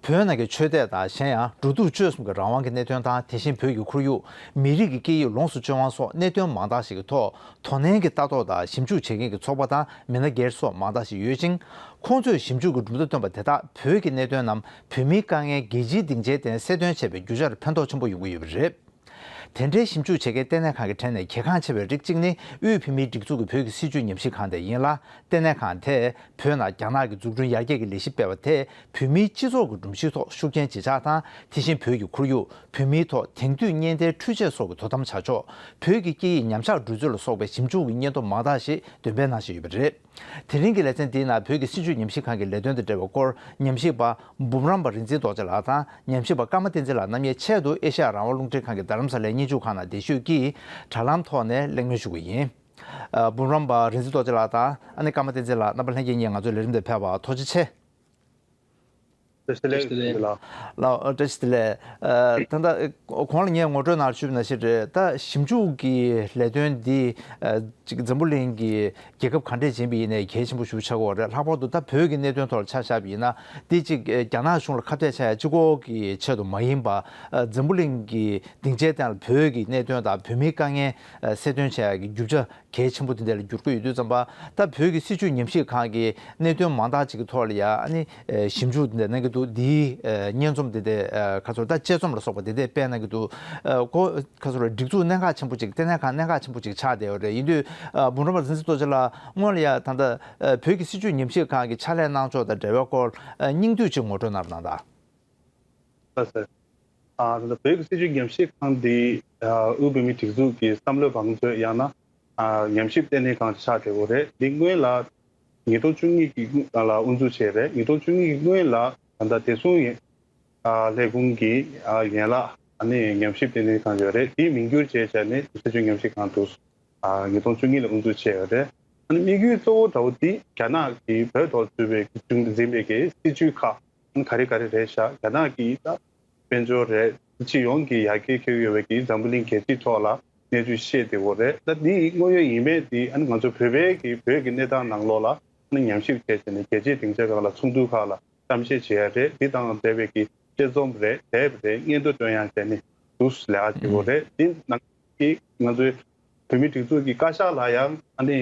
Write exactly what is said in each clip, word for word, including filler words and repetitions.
བོད་ནང་གི་ཆོས་དད་དང་གཞན་ཡང་འགྲོ་འདུག་སྤྱོད་གསུམ་གྱི་རང་དབང་གི་གནད་དོན་དང་། དེ་བཞིན་བོད་ཀྱི་ཁོར་ཡུག་མི་རིགས་ཀྱི་སྐད་ཡིག་ལོངས་སུ་སྤྱོད་དབང་སོགས་གནད་དོན་མང་དག་ཞིག་གི་ཐོག་དོ་ནན་གྱིས་ལྟ་རྟོག་དང་ཞིབ་འཇུག་བྱེད་མཁན་གྱི་ཚོགས་པ་དང་མི་སྣ་སྒེར་སོགས་མང་དག་ཞིག་ཡོད་ཅིང་། ཁོང་ཚོས་ཞིབ་འཇུག་གི་གྲུབ་འབྲས་བཏོན་པ་དེ་དག་བོད་ཀྱི་གནད་དོན་ནམ་བོད་མིའི་དཀའ་ངལ་རྒྱལ་སྤྱིའི་སྡིངས་ཆའི་སྟེང་གསལ་སྟོན་བྱས་པའི་རྒྱུ་ཆར་ཕན་ཐོགས་ཆེན་པོ་ཡོང་གི་ཡོད་པ་རེད། དེ་འདྲའི་ཞིབ་འཇུག་བྱེད་མཁན་ལྟེ་གནས་ཁང་གི་གྲས་ནས་གལ་འགངས་ཆེ་བའི་རིགས་གཅིག་ནི་དབུས་བོད་མིའི་སྒྲིག་འཛུགས་ཀྱི་བོད་ཀྱི་སྲིད་བྱུས་ཉམས་ཞིབ་ཁང་དེ་ཡིན་ལ། ལྟེ་གནས་ཁང་དེས་བོད་ནང་རྒྱ་ནག་གི་འཛུགས་སྐྲུན་ཡར་རྒྱས་ཀྱི་ལས་གཞི་སྤེལ་བ་དེས་བོད་མིའི་སྤྱི་ཚོགས་ཀྱི་སྒྲོམ་གཞིའི་ཐོག་ཤུགས་རྐྱེན་ཇེ་ཆག་དང་། དེ་བཞིན་བོད་ཀྱི་ཁོར་ཡུག་བོད་མིའི་ཐོག་དེང་དུས་གཉེན་ཟླའི་འཕྲུལ་ཆས་སོགས་ཀྱི་དོ་དམ་བྱ་ཕྱོགས། བོད་ཀྱི་སྐད་ཡིག་ཉམས་ཆག་འགྲོ་ཚུལ་ལ་སོགས་པའི་ཞིབ་འཇུག་གི་སྙན་ཐོ་མང་དག་ཞིག་འདོན་སྤེལ་གནང་བཞིན་ཡོད་པ་རེད། དེ་རིང་གི་ལེ་ཚན་འདིའི་ནང་བོད་ཀྱི་སྲིད་བྱུས་ཉམས་ཞིབ་ཁང་གི་ལས་དོན་དང་འབྲེལ་བའི་སྐོར། ཉམས་ཞིབ་པ་འབུམ་རམས་པ་རིག་འཛིན་རྡོ་རྗེ་ལགས་དང་། ཉམས་ཞིབ་པ་ཀརྨ་བསྟན་འཛིན་ལགས་རྣམ་གཉིས་ཆེད་དུ་ཨེ་ཤེ་ཡ་རང་དབང་རླུང་འཕྲིན་ཁང་གི་རྡ་རམ་ས་ལའི་སྙན་ཞུགས་ཁང་ནང་གདན་ཞུས་ཀྱིས་དྲ་ལམ་ཐོག་ནས་གླེང་མོལ་ཞུ་གི་ཡིན། ཨ། འབུམ་རམས་པ་རིག་འཛིན་རྡོ་རྗེ་ལགས་དང་། ཨ་ནི་ཀརྨ་བསྟན་འཛིན་ལགས། རྣམ་པ་ལྷན་རྒྱས་གཉིས་ང་ཚོའི་ལས་རིམ་དེར་ཕེབས་པར་ཐུགས་རྗེ་ཆེ། བཀྲ་ཤིས་བདེ་ལེགས། ལགས། བཀྲ་ཤིས་བདེ་ལེགས། ཨ། ད་ལྟ་གོང་ལ་ངས་ངོ་སྤྲོད་ནང་ཞུས་པ་ནང་བཞིན་རེད། ད་ཞིབ་འཇུག་གི་ལས་དོན་འདི། ཨ། ཅིག་འཛམ་བུ་གླིང་གི་རྒྱལ་ཁབ་ག་འདྲས་ཅིག་ཡིན་པ་ཡིན་ནའི་གལ་ཆེན་པོ་ཞེ་པོ་ཆགས་ཀྱི་ཡོད་རེད། ལྷག་པར་དུ་ད་བོད་ཀྱི་གནད་དོན་ཐོག་ལ་ཆ་བཞག་པ་ཡིན་ན། འདི་ཅིག་རྒྱ་ནག་གཞུང་ལ་ཁ་གཏད་བྱ་ཡ་གཅིག་པོ་གི་ཆེད་དུ་མ་ཡིན་པ། ཨ། འཛམ་བུ་གླིང་གི་སྡིངས་ཆའི་སྟེང་ལ་བོད་ཀྱི་གནད་དོན་དང་བོད་མིའི་དཀའ་ངལ་གསལ་སྟོན་བྱ་ཡ་གི་རྒྱུ་ཆ་གལ་ཆེན་པོ་དེ་འདྲ་ལ་འགྱུར་གྱི་ཡོད་དུས་ཙམ་པ། ད་བོད་ཀྱི་སྲིད་བྱུས་ཉམས་ཞིབ་ཁང་གི་གནད་དོན་མང་དག་ཅིག་གི་ཐོག་ལ་ཡ། ཨ་ནི་ཞིབ་འཇུག་འདི་འདྲ་གནང་གི་འདུག། འདིའི་སྙན་རྩོམ་འདི་འདྲ། ཁ་སོ་ད་དཔྱད་རྩོམ་ལ་སོགས་པ་འདི་འདྲ་སྤེལ་གནང་གི་འདུག། ཁོ་ཁ་སོ་སྒྲིག་འཛུགས་གནད་འགག་ཆེན་པོ་ཅིག། ལྟེ་གནས་ཁང་གནད་འགག་ཆེན་པོ་ཅིག་ཆགས་བསྡད་ཡོད་རེད། ཡིན་དུས་འབུམ་རམས་པ་རིག་འཛིན་རྡོ་རྗེ་ལགས། སྔོན་ལ་ཡ་ད་ལྟ་བོད་ཀྱི་སྲིད་བྱུས་ཉམས་ཞིབ་ཁང་གི་ཕྱག་ལས་གནང་ཕྱོགས་དང་འབྲེལ་བའི་སྐོར་སྙིང་བསྡུས་ཅིག་ངོ་སྤྲོད་གནང་རོགས་གནང་དང་། ལགས་སོ། ཨ། ད་ལྟ་བོད་ཀྱི་སྲིད་བྱུས་ཉམས་ཞིབ་ཁང་འདི། ཨ། དབུས་བོད་མིའི་སྒྲིག་འཛུགས་ཀྱི་བསམ་བློའི་བང་མཛོད། ཡང་ན། ཨ། ཉམས་ཞིབ་ལྟེ་གནས་ཁང་ཆགས་བསྡད་ཡོད་རེད། འདི་སྔོན་ལ་ཉིས་སྟོང་བཅུ་གཉིས་ཀྱི་ལ་དབུ་འཛུགས་བྱས་རེད། ཉིས་སྟོང་བཅུ་གཉིས་ཀྱི་སྔོན་ལ་ད་ལྟ་བདེ་སྲུང་ཡན། ཨ། ལས་ཁུངས་ཀྱི། ཨ། ཡན་ལག་ཨ་ནི་ཉམས་ཞིབ་ལྟེ་གནས་ཁང་ཡོད་རེད། དེའི་མིང་བསྒྱུར་བྱས་བྱས་ནས་སྲིད་བྱུས་ཉམས་ཞིབ་ཁང་དུ། ཨ། ཉིས་སྟོང་བཅུ་གཉིས་ལ་དབུ་འཛུགས་བྱས་ཡོད་རེད། ཨ་ནི་དམིགས་ཡུལ་གཙོ་བོ་འདྲ་བོ་འདི་རྒྱ་ནག་གིས་བོད་ཐོག་བཙུགས་པའི་གི་འཛིན་པའི་གི་སྲིད་བྱུས་ཁག་ག་རེ་ག་རེ་རེད་ཤག། རྒྱ་ནག་གིས་ད་དཔལ་འབྱོར་རེད། སྤྱི་ཡོངས་ཀྱི་ཡར་རྒྱས་འཁྱེར་ཡོད་པའི་གི་འཛམ་བུ་གླིང་རྒྱལ་སྤྱིའི་ཐོག་ལ་གནས་ཚུལ་བཤད་བསྡད་ཡོད་རེད། ད་འདི་དངོས་ཡོད་ཡིན་མེད་འདི། ཨ་ནི་ང་ཚོ་བོད་པའི་གི་བོད་ཀྱི་གནས་སྟངས་ནང་ལོགས་ལ་ཨ་ནི་ཉམས་ཞིབ་བྱས་བྱས་ནས་རྒྱལ་སྤྱིའི་སྡིངས་ཆ་ཁག་ལ་ཚོགས་འདུ་ཁག་ལ་གཏམ་བཤད་བྱེད་ཡ་རེད། འདི་དང་འབྲེལ་བའི་གི་དཔྱད་རྩོམ་རེད། དེབ་རེད། སྙན་ཐོ་འདོན་ཡ་བྱས་ནས་འདུག་ལས་ཀ་བྱེད་ཡོད་རེད། འདི་ནང་གི་ང་ཚོའི་བོད་མིའི་སྒྲིག་འཛུགས་ཀྱི་བཀའ་ཤག་ལ་ཡང་། ཨ་ནི།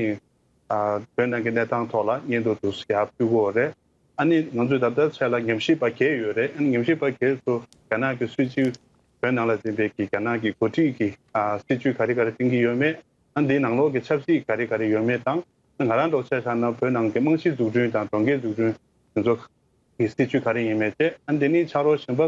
ཨ། བོད་ནང་གི་གནས་སྟངས་ཐོག་ལ་སྙན་ཐོ་འདུག་ཡར་ཕུལ་གྱི་ཡོད་རེད། ཨ་ནི་ང་ཚོས་ད་ལྟའི་ཆ་ལ་ཉམས་ཞིབ་པ་བརྒྱད་ཡོད་རེད། ཨ་ནི་ཉམས་ཞིབ་པ་བརྒྱད་ཚོ་རྒྱ་ནག་གི་སྲིད་བྱུས། བོད་ནང་ལ་འཛིན་པའི་གི་རྒྱ་ནག་གི་འགོ་ཁྲིད་ཀྱི། ཨ། སྲིད་བྱུས་ག་རེ་ག་རེ་བཏིང་གི་ཡོད་མེད། ཨ། འདིའི་ནང་ལོགས་ཀྱི་ཆབ་སྲིད་ག་རེ་ག་རེ་ཡོད་མེད་དང་། ང་རང་འདྲ་བོ་ཆ་བཞག་ན་བོད་ནང་གི་རྨང་གཞི་འཛུགས་སྐྲུན་དང་གྲོང་ཁྱེར་འཛུགས་སྐྲུན་དེ་ཚོ་གི་སྲིད་བྱུས་ག་རེ་ཡིན་མེད་བཅས། ཨ། འདི་ནི་ཕྱག་རོགས་གཞན་པ།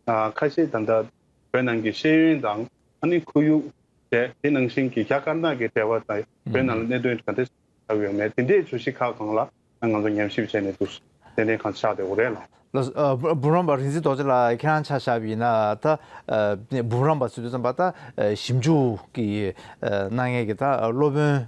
ཨ། ཁ་ཤས་ད་ལྟ་བོད་ནང་གི་ཤེས་ཡོན་དང་། ཨ་ནི་ཁོར་ཡུག་བཅས། དེ་ནང་བཞིན་གྱི་རྒྱ་དཀར་ནག་གི་འབྲེལ་བ་དང་། བོད་ནང་ལ་གནད་དོན་ག་འདྲ་ཆགས་ཡོད་མེད། དེ་འདྲའི་བརྗོད་གཞི་ཁག་སྒང་ལ་ང་ཚོ་ཉམས་ཞིབ་བྱས་ནས་འདུག། དེ་འདྲའི་གང་ཆགས་བསྡད་ཡོད་རེད་ལགས། ལགས། ཨ། འབུམ་རམས་པ་རིག་འཛིན་རྡོ་རྗེ་ལགས། ཁྱེད་རང་ཆ་བཞག་པ་ཡིན་ན། ད། ཨ། འབུམ་རམས་པ་ཟེར་དུས་ཙམ་པ་ད། ཨ། ཞིབ་འཇུག་གི། ཨ། གནང་མཁན་གྱི་ད་སློབ་དཔོན།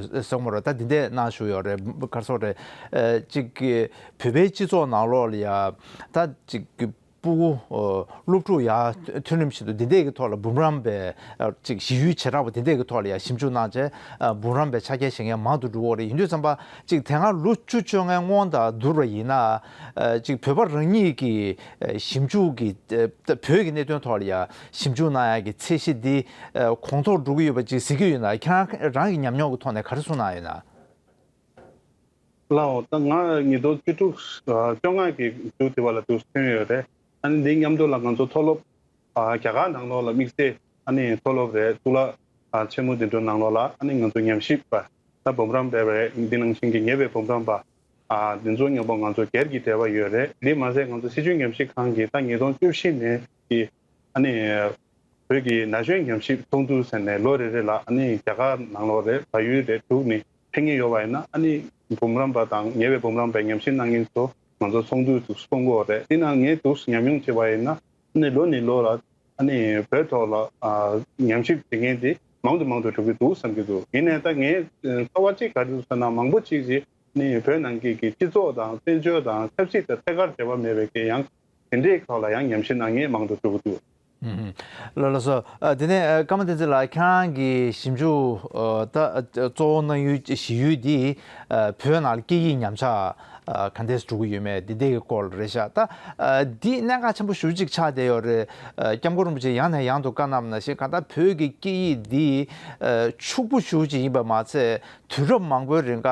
ཨ། ཟེར་དགོས་རེད། ད་འདི་འདྲས་གནང་བཞུགས་ཡོད་རེད། ག་རེ་ཟེར་དགོས་རེད། ཨ། གཅིག་གི་བོད་པའི་སྤྱི་ཚོགས་ནང་ལོགས་ལ་ཡ་ད་གཅིག་གི་སྤུ་གུ། ཨ། སློབ་ཕྲུག་ཡར་ཐོན་རིམ་བཞིན་དུ་འདི་འདྲས་ཀྱི་ཐོག་ལ་འབུམ་རམས་པའི། ཨ། ཅིག་ཞི་ཡུལ་བྱེ་བྲག་པ་འདི་འདྲས་ཀྱི་ཐོག་ལ་ཡང་ཞིབ་འཇུག་གནང་བྱས། ཨ། འབུམ་རམས་པའི་ཆ་རྐྱེན་བཞེས་མཁན་མང་དུ་འགྲོ་གི་ཡོད་རེད། ཡིན་དུས་ཙམ་པ་ཅིག་དེ་སྔ་ལོ་བཅུ་བཅོ་ལྔའི་སྔོན་དང་བསྡུར་བ་ཡིན་ན། ཨ། ཅིག་བོད་པ་རང་ཉིད་ཀྱི། ཨ། ཞིབ་འཇུག་གི། ཨ། བོད་ཀྱི་གནད་དོན་ཐོག་ལ་ཡང་ཞིབ་འཇུག་གནང་ཡག་གི་ཚད་གཞི་འདི། ཨ། གོང་མཐོར་འགྲོ་གི་ཡོད་པ་ཅིག་གཟིགས་ཀྱི་ཡོད་ན། ཁྱེད་རང་རང་གི་ཉམས་མྱོང་གི་ཐོག་ནས་ག་རེ་གསུངས་གནང་ཡོད་ན། ལགས་འོ། ད་ང་ཉིས་སྟོང་བཅུ་དྲུག་ཨ། བཅོ་ལྔ་གི་མཇུག་དེ་བ་ལ་འདུག་ཐོན་ཡོད་རེད། ཨ་ནི་འདི་མཉམ་དུ་ལ་ང་ཚོ་མཐོ་སློབ། ཨ། རྒྱ་གར་ནང་ལོགས་ལ་དམིགས་བསལ། ཨ་ནི་མཐོ་སློབ་རེད། གཙུག་ལག་ཨ། ཆེན་མོ་དེ་ཚོའི་ནང་ལོགས་ལ། ཨ་ནི་ང་ཚོ་ཉམས་ཞིབ་པ། ད་འབུམ་རམས་པ་རེད། འདི་ནང་བཞིན་གྱི་ཉེ་བའི་འབུམ་རམས་པ། ཨ། དེ་ཚོ་མཉམ་པོ་ང་ཚོ་སྒེར་གྱི་འབྲེལ་བ་ཡོད་རེད། འདི་མ་ཟད་ང་ཚོ་སྲིད་བྱུས་ཉམས་ཞིབ་ཁང་གིས་ད་ཉིས་སྟོང་བཅུ་བཞི་ནས་ཀྱི། ཨ་ནི་བོད་ཀྱི་ན་གཞོན་ཉམས་ཞིབ་ཚོགས་འདུ་ཟེར་ནས་ལོ་རེ་རེ་ལ། ཨ་ནི་རྒྱ་གར་ནང་ལོགས་རེད། བལ་ཡུལ་རེད། འབྲུག་ནས་ཕེབས་མཁན་ཡོད་པ་ཡིན་ན། ཨ་ནི་འབུམ་རམས་པ་དང་ཉེ་བའི་འབུམ་རམས་པའི་ཉམས་ཞིབ་གནང་མཁན་ཚོ་ང་ཚོ་ཚོགས་འདུ་འདུག་སེ་སྐོང་གི་ཡོད་རེད། དེ་ནང་ངས་འདུག་སེ་ཉམས་མྱོང་བྱས་པ་ཡིན་ན། ཨ་ནི་ལོ་ནས་ལོ་ལ། ཨ་ནི་བོད་ཐོག་ལ། ཨ། ཉམས་ཞིབ་བྱེད་མཁན་དེ་མང་དུ་མང་དུ་འགྲོ་གི་འདུག་བསམ་གྱི་འདུག། ཡིན་ནའི་ད་ངའི་ཚོར་བ་གཅིག་ག་རེ་འདུག་ཟེར་ན། མང་པོ་ཅིག་གིས་ནི་བོད་ནང་གི་གི་སྤྱི་ཚོགས་དང་དཔལ་འབྱོར་དང་ཆབ་སྲིད་དང་ཐད་ཀར་འབྲེལ་བ་མེད་པའི་གི་ཡང་དེ་འདྲའི་ཐོག་ལ་ཡང་ཉམས་ཞིབ་གནང་མཁན་མང་དུ་འགྲོ་གི་འདུག། ཨུམ། ལགས་ལགས་སོ། ཨ། དེ་ནས། ཨ། ཀརྨ་བསྟན་འཛིན་ལགས། ཁྱེད་རང་གི་ཞིབ་འཇུག་ཨ། ད་གཙོ་བོ་གནང་ཡུལ་གཞི་ཡུལ་འདི། ཨ། བོད་ནང་ལ་སྐད་ཡིག་ཉམས་ཆག་ ཨ་ག་འདྲས་འགྲོ་གི་ཡོད་མེད་འདི་འདྲའི་གི་སྐོར་རེད་ཤག་ད་ཨ་འདི་གནད་འགག་ཆེན་པོ་ཞེ་པོ་ཅིག་ཆགས་བསྡད་ཡོད་རེད། ཨ་སྐྱབས་མགོན་རིན་པོ་ཆེ་ཡང་ནས་ཡང་དུ་བཀའ་གནང་བ་ནང་བཞིན་གང་ལྟར་བོད་ཀྱི་སྐད་ཡིག་འདི་ཨ་ཕྱུག་པོ་ཞེ་པོ་ཅིག་ཡིན་པ་མ་ཚད། དུས་རབས་མང་པོའི་རིང་ག་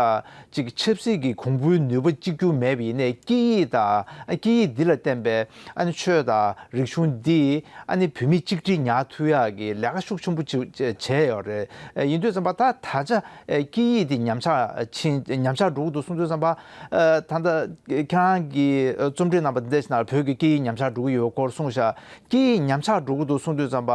ཅིག་ཆབ་སྲིད་ཀྱི་གོང་བུའི་ནུས་པ་གཅིག་གྱུར་མེད་པ་ཡིན་ནའི་སྐད་ཡིག་དང་སྐད་ཡིག་འདི་ལ་བརྟེན་པའི་ཨ་ནི་ཆོས་དང་རིག་གཞུང་འདི་ཨ་ནི་བོད་མི་གཅིག་སྒྲིལ་ཉར་ཐུབ་ཡག་གི་ལས་ཀ་ཤུགས་ཆེན་པོ་ཅིག་བྱས་ཡོད་རེད། ཡིན་དུས་ཙམ་པ་ད་ད་ཆ་སྐད་ཡིག་འདི་ཉམས་ཆག་ཕྱིན་ཉམས་ཆག་འགྲོ་གི་འདུག་གསུང་དུས་ཙམ་པ་ད་ལྟ་ཁྱེད་རང་གིས་རྩོམ་བྲིས་གནང་པ་འདི་འདྲ་ཞིག་ནང་བོད་ཀྱི་སྐད་ཡིག་ཉམས་ཆག་འགྲོ་གི་ཡོད་སྐོར་གསུངས་ཤག་སྐད་ཡིག་ཉམས་ཆག་འགྲོ་གི་འདུག་གསུང་དུས་ཙམ་པ།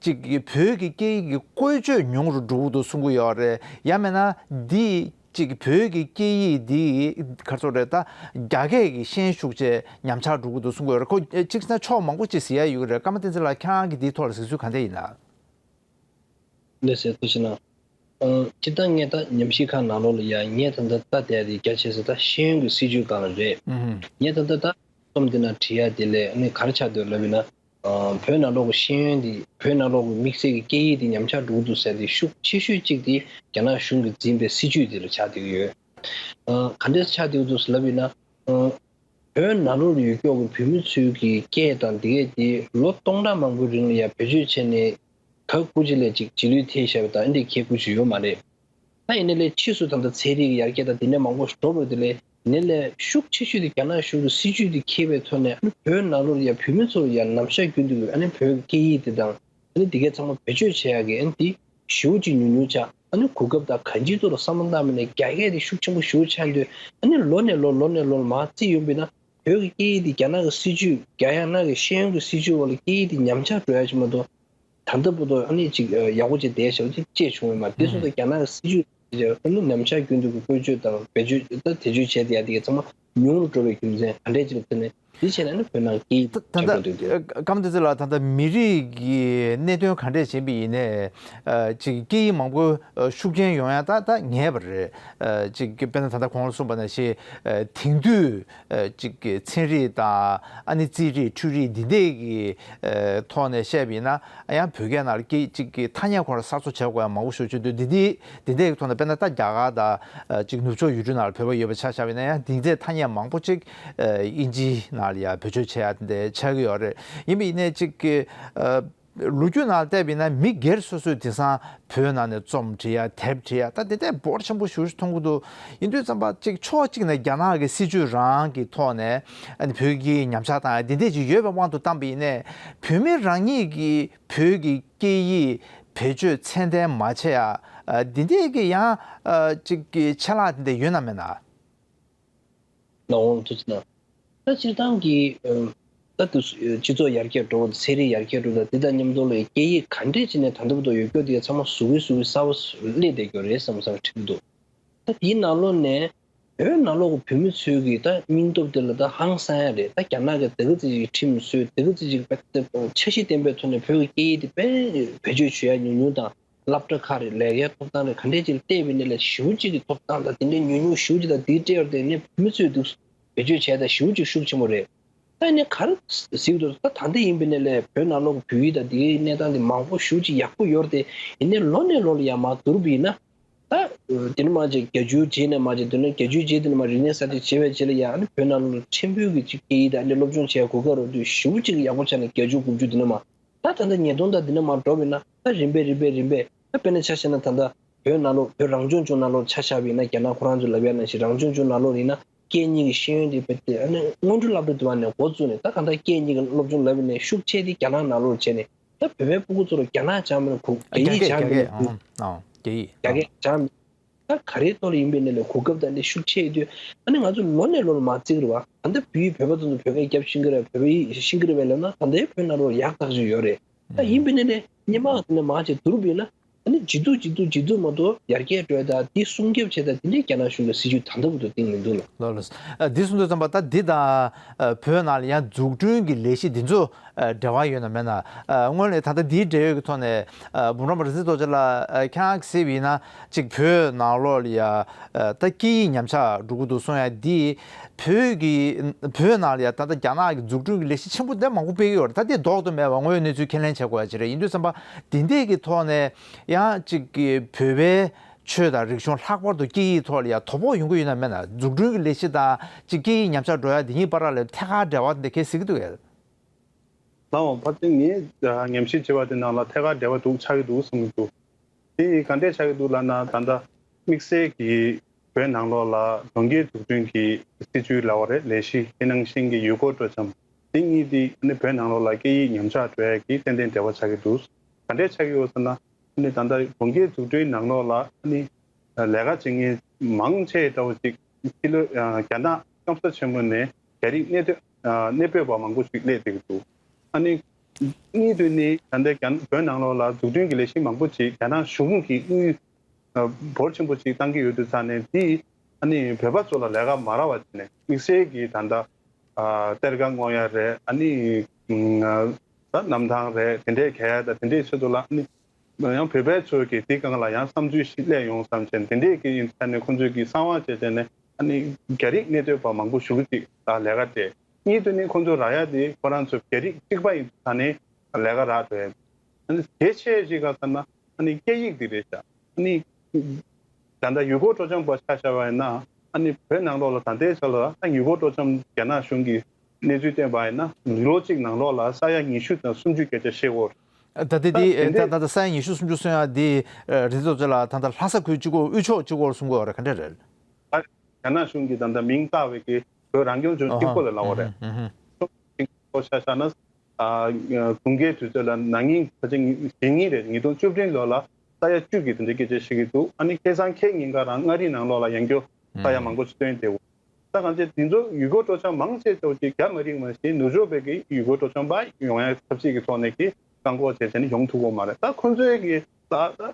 གཅིག་གིས་བོད་ཀྱི་སྐད་ཡིག་གི་བཀོལ་སྤྱོད་ཉུང་རུ་འགྲོ་གི་འདུག་གསུང་གི་ཡོད་རེད། ཡང་མིན་ན་འདི་གཅིག་བོད་ཀྱི་སྐད་ཡིག་འདི་ག་ཚོད་རེད་ད། རྒྱ་སྐད་ཀྱི་ཤན་ཤུགས་ཆེ་ཉམས་ཆག་འགྲོ་གི་འདུག་གསུང་གི་ཡོད་རེད། ཁོ་གཅིག་ཟེར་ན་ཕྱོགས་མང་པོ་ཅིག་ཟེར་ཡ་ཡོད་ཀྱི་རེད། ཀརྨ་བསྟན་འཛིན་ལགས་ཁྱེད་རང་གིས་འདིའི་ཐོག་ལ་གཟིགས་ཚུལ་ག་འདྲ་ཡིན་ན། ལགས་སེ་ཐུགས་རྗེ་གནང་། ཨ་སྤྱིར་བཏང་ངས་ད་ཉམས་ཞིབ་ཁང་ནང་ལོགས་ལ་ཡ་ངས་ད་ལྟ་ལྟ་བསྡད་དེ་རྒྱ་ཆེ་ས་ད་ཤེས་ཡོན་གྱི་སྲིད་བྱུས་སྒང་ལ་རེད། ངས་ད་ལྟ་ད་རྩོམ་འདི་ན་བྲིས་ཡ་དེ་ལས་ཨ་ནི་ག་རེ་ཆགས་འདུག་ལབ་ཡིན་ན། ཨ་བོད་ནང་ལོགས་ཀྱི་ཤེས་ཡོན་འདི་བོད་ནང་ལོགས་ཀྱི་དམིགས་བསལ་གྱི་སྐད་ཡིག་འདི་ཉམས་ཆག་འགྲོ་གི་འདུག་ཟེར་ཏེ་ཤུགས་ཆེ་ཤོས་གཅིག་དེ་རྒྱ་ནག་གཞུང་གིས་འཛིན་པའི་སྲིད་བྱུས་དེ་ལ་ཆགས་བསྡད་ཀྱི་ཡོད། ཨ་ག་འདྲས་ཆགས་བསྡད་ཀྱི་འདུག་ཟེར་ལབ་ཡིན་ན། ཨ་བོད་ནང་ལོགས་ལ་ཡོད་ཀྱོག་གི་བོད་མི་ཚོའི་གི་སྐད་དང་འདི་གས་དེ་ལོ་སྟོང་ཕྲག་མང་པོའི་རིང་ལ་ཡང་བེད་སྤྱོད་བྱས་ནས་ག་སྐུ་ཅི་ལས་ཅིག་རྗེས་ལུས་ཐེབས་བཞག་པ་དང་ཨ་འདྲས་ཁྱད་སྐུ་ཅི་ཡོད་མ་རེད། ད་ཡིན་ནའི་ལས་ཕྱིས་སུ་ད་ལྟ་ཚན་རིག་ཡར་རྒྱས་དང་དེ་འདྲ་མང་པོ་འགྲོ་བར་དེ་ལས་ཡིན་ནའི་ལས་ཤུགས་ཆེ་ཤོས་དེ་རྒྱ་ནག་གཞུང་གི་སྲིད་བྱུས་དེ་འཁྱེར་བའི་ཐོག་ནས་ཨ་ནི་བོད་ནང་ལོགས་ཡ་བོད་མི་ཚོར་ཡ་ནམ་ཞག་རྒྱུན་དུ་ཨ་ནི་བོད་ཀྱི་སྐད་ཡིག་དེ་དང་ཨ་ནི་དེ་གའི་ཚང་མ་བེད་སྤྱོད་བྱེད་ཡག་གི་ཨ་ནི་དེ་ཞེ་པོ་ཅིག་ཉུང་ཉུང་ཆགས། ཨ་ནི་གོ་སྐབས་དང་གང་ཅིའི་ཐོག་ལ་བསམ་བློ་བཏང་བ་ཡིན་ན་རྒྱ་སྐད་དེ་ཤུགས་ཆེན་པོ་ཞེ་པོ་ཆགས་འདུག་ཨ་ནི་ལོ་ནས་ལོ་ལོ་ནས་ལོ་ལ་མར་བརྩིས་ཡོང་བ་ཡིན་ན་བོད་ཀྱི་སྐད་ཡིག་དེ་རྒྱ་ནག་གི་སྲིད་བྱུས་རྒྱ་ཡང་ནག་གི་ཤེས་ཡོན་གྱི་སྲིད་བྱུས་འོག་ལ་སྐད་ཡིག་དེ་ཉམས་ཆག་འགྲོ་ཡ་ཞིག་མ་གཏོགས། ད་ལྟ་བར་དུ་ཨ་ནི་ཅིག་ཡག་པོ་ཅིག་བསྡད་བཞག་ཅིག་ཅེས་བྱུང་བས་མ་དེ་སོང་ཙང་རྒྱ་ནག་གི་སྲིད་བྱུས་ཨ་ནི་ནམ་ཞག་རྒྱུན་དུ་གི་བཀོལ་སྤྱོད་དང་བེད་སྤྱོད་ད་བེད་སྤྱོད་བྱས་ཏེ་ཡ་དེ་གའི་ཚང་མ་ཉུང་རུ་འགྲོ་བའི་རྒྱུ་མཚན་ག་འདྲས་ཅིག་ལ་བརྟེན་ནས་འདི་བྱས་ན་ཨ་ནི་བོད་ནང་སྐད་ཡིག་ད་ད་ཁྱབ་འགྲོ་འདུག་དེ། ཀརྨ་བསྟན་འཛིན་ལགས་ད་ལྟ་མི་རིགས་ཀྱི་གནད་དོན་ག་འདྲས་བྱེད་པ་ཡིན་ནའི་ཅིག་སྐད་ཡིག་མང་པོ་ཤུགས་རྐྱེན་ཡོང་ཡ་ད་ད་ངེས་པ་རེད། ཅིག་དཔེར་ན་ད་ལྟ་གོང་ལ་གསུངས་པ་ནང་བཞིན་དེང་དུས། ཨ་ཅིག་གི་ཚན་རིག་དང་ཨ་ནི་རྩིས་རིག་འཕྲུལ་རིག་འདི་འདྲས་ཀྱི་ཨ་ཐོག་ནས་བཤད་པ་ཡིན་ན་ཡང་བོད་སྐད་ནང་ལ་སྐད་ཅིག་གི་ཐ་སྙད་ཁོ་རང་གསར་བཟོ་བྱེད་དགོས་ཡ་མང་པོ་ཞེ་པོ་ཅིག་འདུག་འདི་འདི་འདི་འདྲས་ཀྱི་ཐོག་ནས་དཔེར་ན་ད་རྒྱ་གར་དང་ཨ་ཅིག་ནུབ་ཕྱོགས་ཡུལ་གྲུ་ནང་ལ་བོད་པ་ཡོད་པ་ཆ་བཞག་པ་ཡིན་ན་ཡང་འདི་འདྲས་ཐ་སྙད་མང་པོ་ཅིག་ཨ་དབྱིན་ཇིའི་ནང་ལ་ཡ་བེད་སྤྱོད་བྱེད་ཡ་འདི་འདྲས་ཆགས་ཀྱི་ཡོད་རེད། ཡིན་པ་ཡིན་ནའི་ཅིག་གི་ཨ། ལོ་རྒྱུས་ནང་བལྟས་པ་ཡིན་ན་མི་སྒེར་སོ་སོས་དེང་སང་བོད་ནང་ནས་རྩོམ་འབྲི་ཡ་དེབ་འབྲི་ཡ་ད་དེ་འདྲས་འབོར་ཆེན་པོ་ཞེ་པོ་ཞིག་མཐོང་གི་འདུག་ཡིན་དུས་ཙམ་པ་གཅིག་ཕྱོགས་གཅིག་ནས་རྒྱ་ནག་གི་སྲིད་བྱུས་རང་གི་ཐོག་ནས་ཨ་ནི་བོད་ཀྱི་ཉམས་ཆག་བཏང་ཡ་དེ་འདྲས་ཅིག་ཡོད་པའི་དབང་དུ་བཏང་པ་ཡིན་ནའི་བོད་མི་རང་ཉིད་ཀྱིས་བོད་ཀྱི་སྐད་ཡིག་བེད་སྤྱོད་ཚད་ལྡན་མ་བྱས་ཡ་དེ་འདྲས་ཀྱི་ཡང་གཅིག་གི་ཆད་ལྷག་དེ་འདྲས་ཡོད་ན་མེད་ན། ནང་དབང་དུ་ན། ད་སྤྱིར་བཏང་གི་ད་དུ་སྤྱི་ཚོགས་ཡར་རྒྱས་འགྲོ་བ་ཚན་རིག་ཡར་རྒྱས་འགྲོ་ད་འདི་དང་མཉམ་དུ་ལ་སྐད་ཡིག་ག་འདྲས་བྱས་ནས་ད་ལྟ་བར་དུ་ཡོད་རྒྱུ་དེ་ཚང་མ་གཟུགས་ཀྱི་གཟུགས་ཀྱི་གསར་པ་སླེབས་བསྡད་རྒྱུ་རེད་བསམ་བསམ་དྲན་གྱི་འདུག་ད་དེའི་ནང་ལོགས་ནས་བོད་ནང་ལོགས་ཀྱི་བོད་མི་ཚོའི་གི་ད་སྙིང་སྟོབས་དེ་ལ་ད་ཧང་སང་ཡ་རེད། ད་རྒྱ་ནག་གི་དེ་ག་ཙི་ཅིག་ཁྲིམས་བཟོས་དེ་ག་ཙི་ཅིག་ཆ་ཤས་ལྡན་པའི་ཐོག་ནས་བོད་ཀྱི་སྐད་ཡིག་དེ་དཔེ་བེད་སྤྱོད་བྱེད་ཡ་ཉུང་ཉུང་དང་། སློབ་གྲྭ་ཁག་རེད་ལས་ཀའི་ཐོབ་ཐང་རེད་ག་འདྲས་ཅིག་ལ་བལྟས་པ་ཡིན་ན་ལས་ཞེ་པོ་ཅིག་གི་ཐོབ་ཐང་དང་དེ་འདྲའི་ཉུང་ཉུང་ཞེ་པོ་ཅིག་དང་དེའི་སྤྲད་པར་བརྟེན་ནས་བོད་མི་ཚོས་འདུག་བེད་སྤྱོད་བྱས་དང་ཞེ་པོ་ཅིག་ཤུགས་ཆེན་པོ་རེད། ད་ཡིན་ནའི་ག་རེ་གཟིགས་འདུག་ད་ད་ལྟ་ཡིན་པ་ཡིན་ན་ལས་བོད་ནང་ལོགས་ཀྱི་བོད་ཡིག་དང་དེའི་གནས་སྟངས་དེ་མང་པོ་ཞེ་པོ་ཅིག་ཡག་པོ་ཡོད་རེད་དེ་ཡིན་ནའི་ལོ་ནས་ལོ་ལ་ཡར་མར་བསྡུར་བ་ཡིན་ན་ད་དེ་ནས་མར་ཅིག་བརྒྱད་ཅུའི་རྗེས་ནས་མར་ཅིག་དེ་ནས་བརྒྱད་ཅུའི་རྗེས་དེ་ནས་མར་རིག་གནས་གསར་བརྗེ་བྱས་པའི་རྗེས་ལ་ཡང་ཨ་ནི་བོད་ནང་ལོགས་ལ་ཕྲན་བུ་གི་ཅིག་སྐད་ཡིག་དང་ཨ་ནི་སློབ་སྦྱོང་བྱེད་ཡ་གོ་སྐབས་རག་དུས་ཞེ་པོ་ཅིག་ཡག་པོ་ཆགས་ནས་བརྒྱད་ཅུ་དགུ་བཅུ་དེ་ནས་མར། ད་ད་ལྟ་ཉིས་སྟོང་དང་འདི་ནས་མར་འགྲོ་བ་ཡིན་ན་ད་རིམ་པས་རིམ་པས་རིམ་པས་ད་དཔེར་ན་ཆ་བཞག་ན་ད་ལྟ་བོད་ནང་ལོགས་བོད་རང་སྐྱོང་ལྗོངས་ནང་ལོགས་ཆ་བཞག་པ་ཡིན་ན་རྒྱ་ནག་ཁོ་རང་ཚོས་ལབ་ཡ་ནང་བཞིན་རང་སྐྱོང་ལྗོངས་ནང་ལོགས་ཡིན་ན་སྐད་གཉིས་ཀྱི་ཤེས་ཡོན་དེ་བེད་དེ་ཨ་ནི་སྔོན་འགྲོ་སློབ་གྲྭ་དུ་བ་ནས་འགོ་བཙུགས་ནས་ད་གང་ལྟར་སྐད་གཉིས་ཀྱི་སློབ་སྦྱོང་ལབ་པ་ནས་ཤུགས་ཆེ་དེ་རྒྱ་ནག་ནང་ལོགས་བྱས་ནས་ད་བོད་པའི་སྤུ་གུ་ཚོ་ལ་རྒྱ་ནག་སྦྱངས་པ་ནས་གོ་རྒྱ་ཡིག་སྦྱངས་པ་ནས་གོ་རྒྱ་ཡིག་སྦྱངས་ད་ག་རེའི་ཐོག་ལ་ཡིན་པའི་ནས་ལས་གོ་སྐབས་དང་ལས་ཤུགས་ཆེ་ཡོད་དུས་ཨ་ནི་ང་ཚོ་ལོ་ནས་ལོ་ལ་མ་བརྩི་གི་རེད་བ། ད་ལྟ་བོད་ཡིག་བོད་པ་ཚོ་ཚོ་བོད་སྐད་རྒྱབ་ཤེས་ཀྱི་རེད་བོད་པ་ཡིག་ཤེས་ཀྱི་རེད་བས་ལབ་ན་ད་ལྟའི་བོད་ནང་ལོགས་ཡག་ཐག་ཆོད་ཡོད་རེད། ད་ཡིན་པའི་ནས་ལས་སྔོན་མ་ནས་མ་བྱས་བསྡུར་བས་ན་ཨ་ནི་ཇེ་སྡུག་ཇེ་སྡུག་ཇེ་སྡུག་མ་གཏོགས་ཡར་རྒྱས་འགྲོ་ཡ་ད་འདི་སྲུང་སྐྱོབ་བྱས་ད་འདི་འདྲའི་རྒྱ་ནག་གཞུང་གི་སྲིད་ཇུས་ད་ལྟ་བར་དུ་སྟེང་མི་འདུག་ལ། ལགས་ལགས། འདི་གསུང་དུས་ཙམ་པ་ད་འདི་དང་བོད་ནང་ལ་ཡང་འཛུགས་སྐྲུན་གྱི་ལས་གཞི་འདི་ཚོ། འབྲེལ་བ་ཡོད་ན་མེད་ན། སྔོན་ལ་ད་ལྟ་འདིའི་འབྲེལ་ཡོད་ཀྱི་ཐོག་ནས་འབུམ་རམས་པ་རིག་འཛིན་རྡོ་རྗེ་ལགས་ཁྱེད་རང་གི་གཟིགས་པ་ཡིན་ན་གཅིག་བོད་ནང་ལོགས་ལ་ཡ་ད་སྐད་ཡིག་ཉམས་ཆག་འགྲོ་གི་འདུག་གསུང་ཡ་འདི་བོད་ཀྱི་བོད་ནང་ལ་ཡ་ད་ལྟ་རྒྱ་ནག་གི་འཛུགས་སྐྲུན་གྱི་ལས་གཞི་ཆེན་པོ་དེ་མང་པོ་སྤེལ་གྱི་ཡོད་རེད། ད་དེ་ལྡོག་ཏུ་མེད་པ་དངོས་ཡོད་གནས་ཚུལ་ཁས་ལེན་བྱེད་དགོས་ཡ་ཅིག་རེད། ཡིན་དུས་ཙམ་པ་འདི་འདྲས་ཀྱི་ཐོག་ནས་ཡང་གཅིག་གི་བོད་པའི་ ཆོས་དང་རིག་གཞུང་ལྷག་པར་དུ་སྐད་ཡིག་ཐོག་ལ་ཡང་དོ་ཕོག་ཡོང་གི་ཡོད་ན་མེད་ན། འཛུགས་སྐྲུན་གྱི་ལས་གཞི་དང་ཅིག་སྐད་ཡིག་ཉམས་ཆག་འགྲོ་ཡ་འདི་གཉིས་བར་ལ་ཐད་ཀར་འབྲེལ་བ་འདི་གས་གཟིགས་ཀྱི་འདུག་གས། ལགས་འོང་། ཕལ་ཆེར་ངས་ཉམས་ཞིབ་བྱས་པ་དེ་ནང་ལ་ཐད་ཀར་འབྲེལ་བ་འདུག་ཆགས་ཀྱི་འདུག་བསམ་གྱི་འདུག་དེ་ག་འདྲས་ཆགས་ཀྱི་འདུག་ལབ་ན། ད་ལྟ་དམིགས་བསལ་གྱིས་བོད་ནང་ལོགས་ལ་གྲོང་ཁྱེར་འཛུགས་སྐྲུན་གྱི་སྲིད་ཇུས་ལབ་པ་རེད། ལས་གཞི་དེ་ནང་བཞིན་གྱི་ཡུལ་སྐོར་སྤྲོ་འཆམ། དེ་གཉིས་དེ་ནི་བོད་ནང་ལོགས་ལ་སྐད་ཡིག་ཉམས་ཆག་འགྲོ་ཡ་གི་ཏན་ཏན་འབྲེལ་བ་ཆགས་ཀྱི་འདུག་ག་འདྲས་ཆགས་ཀྱི་ཡོད་ཟེར་ན། ཨ་ནི་ད་ལྟ་གྲོང་ཁྱེར་འཛུགས་སྐྲུན་ནང་ལོགས་ལ་ཨ་ནི་ལས་ཀ་བྱེད་མཁན་མང་ཆེ་འདྲ་བོ་ཅིག་ཕྱི་ལོགས་རྒྱ་ནག་སྐམ་ས་ཆེན་མོ་ནས་རྒྱ་རིགས་གནས་སྡོད་གནས་སྤོས་པ་མང་པོ་ཞིག་སླེབས་བསྡད་ཀྱི་འདུག་ཨ་ནི་གཉིས་དུས་ནི་ད་ལྟ་རྒྱ་བོད་ནང་ལོགས་ལ་འཛུགས་སྐྲུན་གྱི་ལས་གཞི་མང་པོ་ཅིག་རྒྱ་ནག་གཞུང་གིས་དངུལ་འབོར་ཆེན་པོ་ཅིག་བཏང་གི་ཡོད་དུས་ཙང་ནས། དེ་ཨ་ནི་བོད་པ་ཚོ་ལ་ལས་ཀ་མ་རག་པ་བྱས་ནས། དམིགས་བསལ་གྱིས་ད་ལྟ་ཨ་གཏེར་ཁ་སྔོག་ཡ་རེད། ཨ་ནི་ཨ་གནམ་ཐང་རེད། དེ་འདྲས་གས་ཡ་དང་དེ་འདྲས་ཆེད་དུ་ལ། ཨ་ནི་ཡང་བོད་པའི་ཚོས་ཀྱིས་དེ་སྒང་ལ་ཡང་བསམ་ཚུལ་ཞིག་སླེབས་ཡོང་བསམ་བྱས་ནས། དེ་འདྲས་ཀྱི་ཡིན་ཙང་ནས་ཁོང་ཚོས་ཀྱིས་གསང་བ་བྱས་བྱས་ནས། ཨ་ནི་རྒྱ་རིགས་གནས་སྡོད་པ་མང་པོ་ཞེ་པོ་ཅིག་ལ་ལས་ཀ་སྤྲད། གཉིས་དུས་ནི་ཁོང་ཚོ་རག་ཡ་དེ་ཁོ་རང་ཚོ་རྒྱ་རིགས་གཅིག་པ་ཡིན་ཙང་ནས་ལས་ཀ་རག་འགྲོ་ཡ། ཨ་ནི་གལ་ཆེ་ཞིག་ག་ཟེར་ན། ཨ་ནི་སྐད་ཡིག་འདི་རེད་ཤག་ཨ་ནི་ད་ལྟ་ཡུལ་སྐོར་སྤྲོ་འཆམ་པ་ཆ་བཞག་པ་ཡིན་ན། ཨ་ནི་བོད་ནང་ལོགས་ལ་ད་ལྟའི་ཆ་ལ་ད་ཡུལ་སྐོར་སྤྲོ་འཆམ་རྒྱ་ནག་གཞུང་གིས་གནས་ཚུལ་བཏོན་པ་ཡིན་ན། ལོ་གཅིག་ནང་ལོགས་ལ་ས་ཡ་ཉི་ཤུ་དང་སུམ་ཅུ་བརྒྱ་ཆ་བཤད་ཡོད། ད་ལྟ་ད་དེ་འདི་ད་འདྲས་ད་ལྟ་ས་ཡ་ཉི་ཤུ་སུམ་ཅུ་སོན་ཡ་འདི་ཨ་རིག་འཛིན་རྡོ་རྗེ་ལགས། ད་ལྟ་ལྷ་ས་ཁུལ་གཅིག་པོ་དབུས་ཕྱོགས་གཅིག་པོར་གསུང་གི་ཡོད་རེད། ག་འདྲས་རེད། ཨ་རྒྱ་ནག་གཞུང་གིས་ད་ལྟ་མིང་བཏགས་པའི་གི་བོད་རང་སྐྱོང་ལྗོངས་ཨ་གཅིག་ཧ་པོ་ལ་ལབ་པ་རེད། ཨུ་ཧུ་ཨུ་ཧུ། ཆ་བཞག་ན། ཨ་དགུན་ཁའི་དུས་ཚོད་ལ་ན་ནིང་ཕལ་ཆེར་ཉི་ཟླ་གཉིས་རེད། ཉིས་སྟོང་བཅུ་བདུན་ལོ་ལ་ས་ཡ་བཅུ་གི་དེ་འདྲའི་སྐད་ཆ་བཤད་ཀྱི་འདུག་ཨ་ནི་ཁ་སང་ཁ་ཉིན་ཀ་རང་མངའ་རིས་ནང་ལོགས་ལ་ཡང་བསྐྱར་ས་ཡ་མང་པོ་ཞིག་བཏོན་བསྡད་ཡོད། ད་གང་ཅི་དེ་ཚོ་ཡུལ་སྐོར་སྤྲོ་འཆམ་མང་ཆེ་ཚོ་ཅིག་རྒྱ་མི་རིགས་མ་གཏོགས་ནུབ་ཕྱོགས་པའི་གི་ཡུལ་སྐོར་སྤྲོ་འཆམ་པ་ཡོང་ཡ་ཐབས་ཤེས་ཀྱི་ཐོག་ནས་ཀྱི་བཀག་འགོག་བྱས་བྱས་ནས་ཡོང་ཐུབ་ཀྱི་མ་རེད། ད་ཁོང་ཚོའི་གི་ད་ད་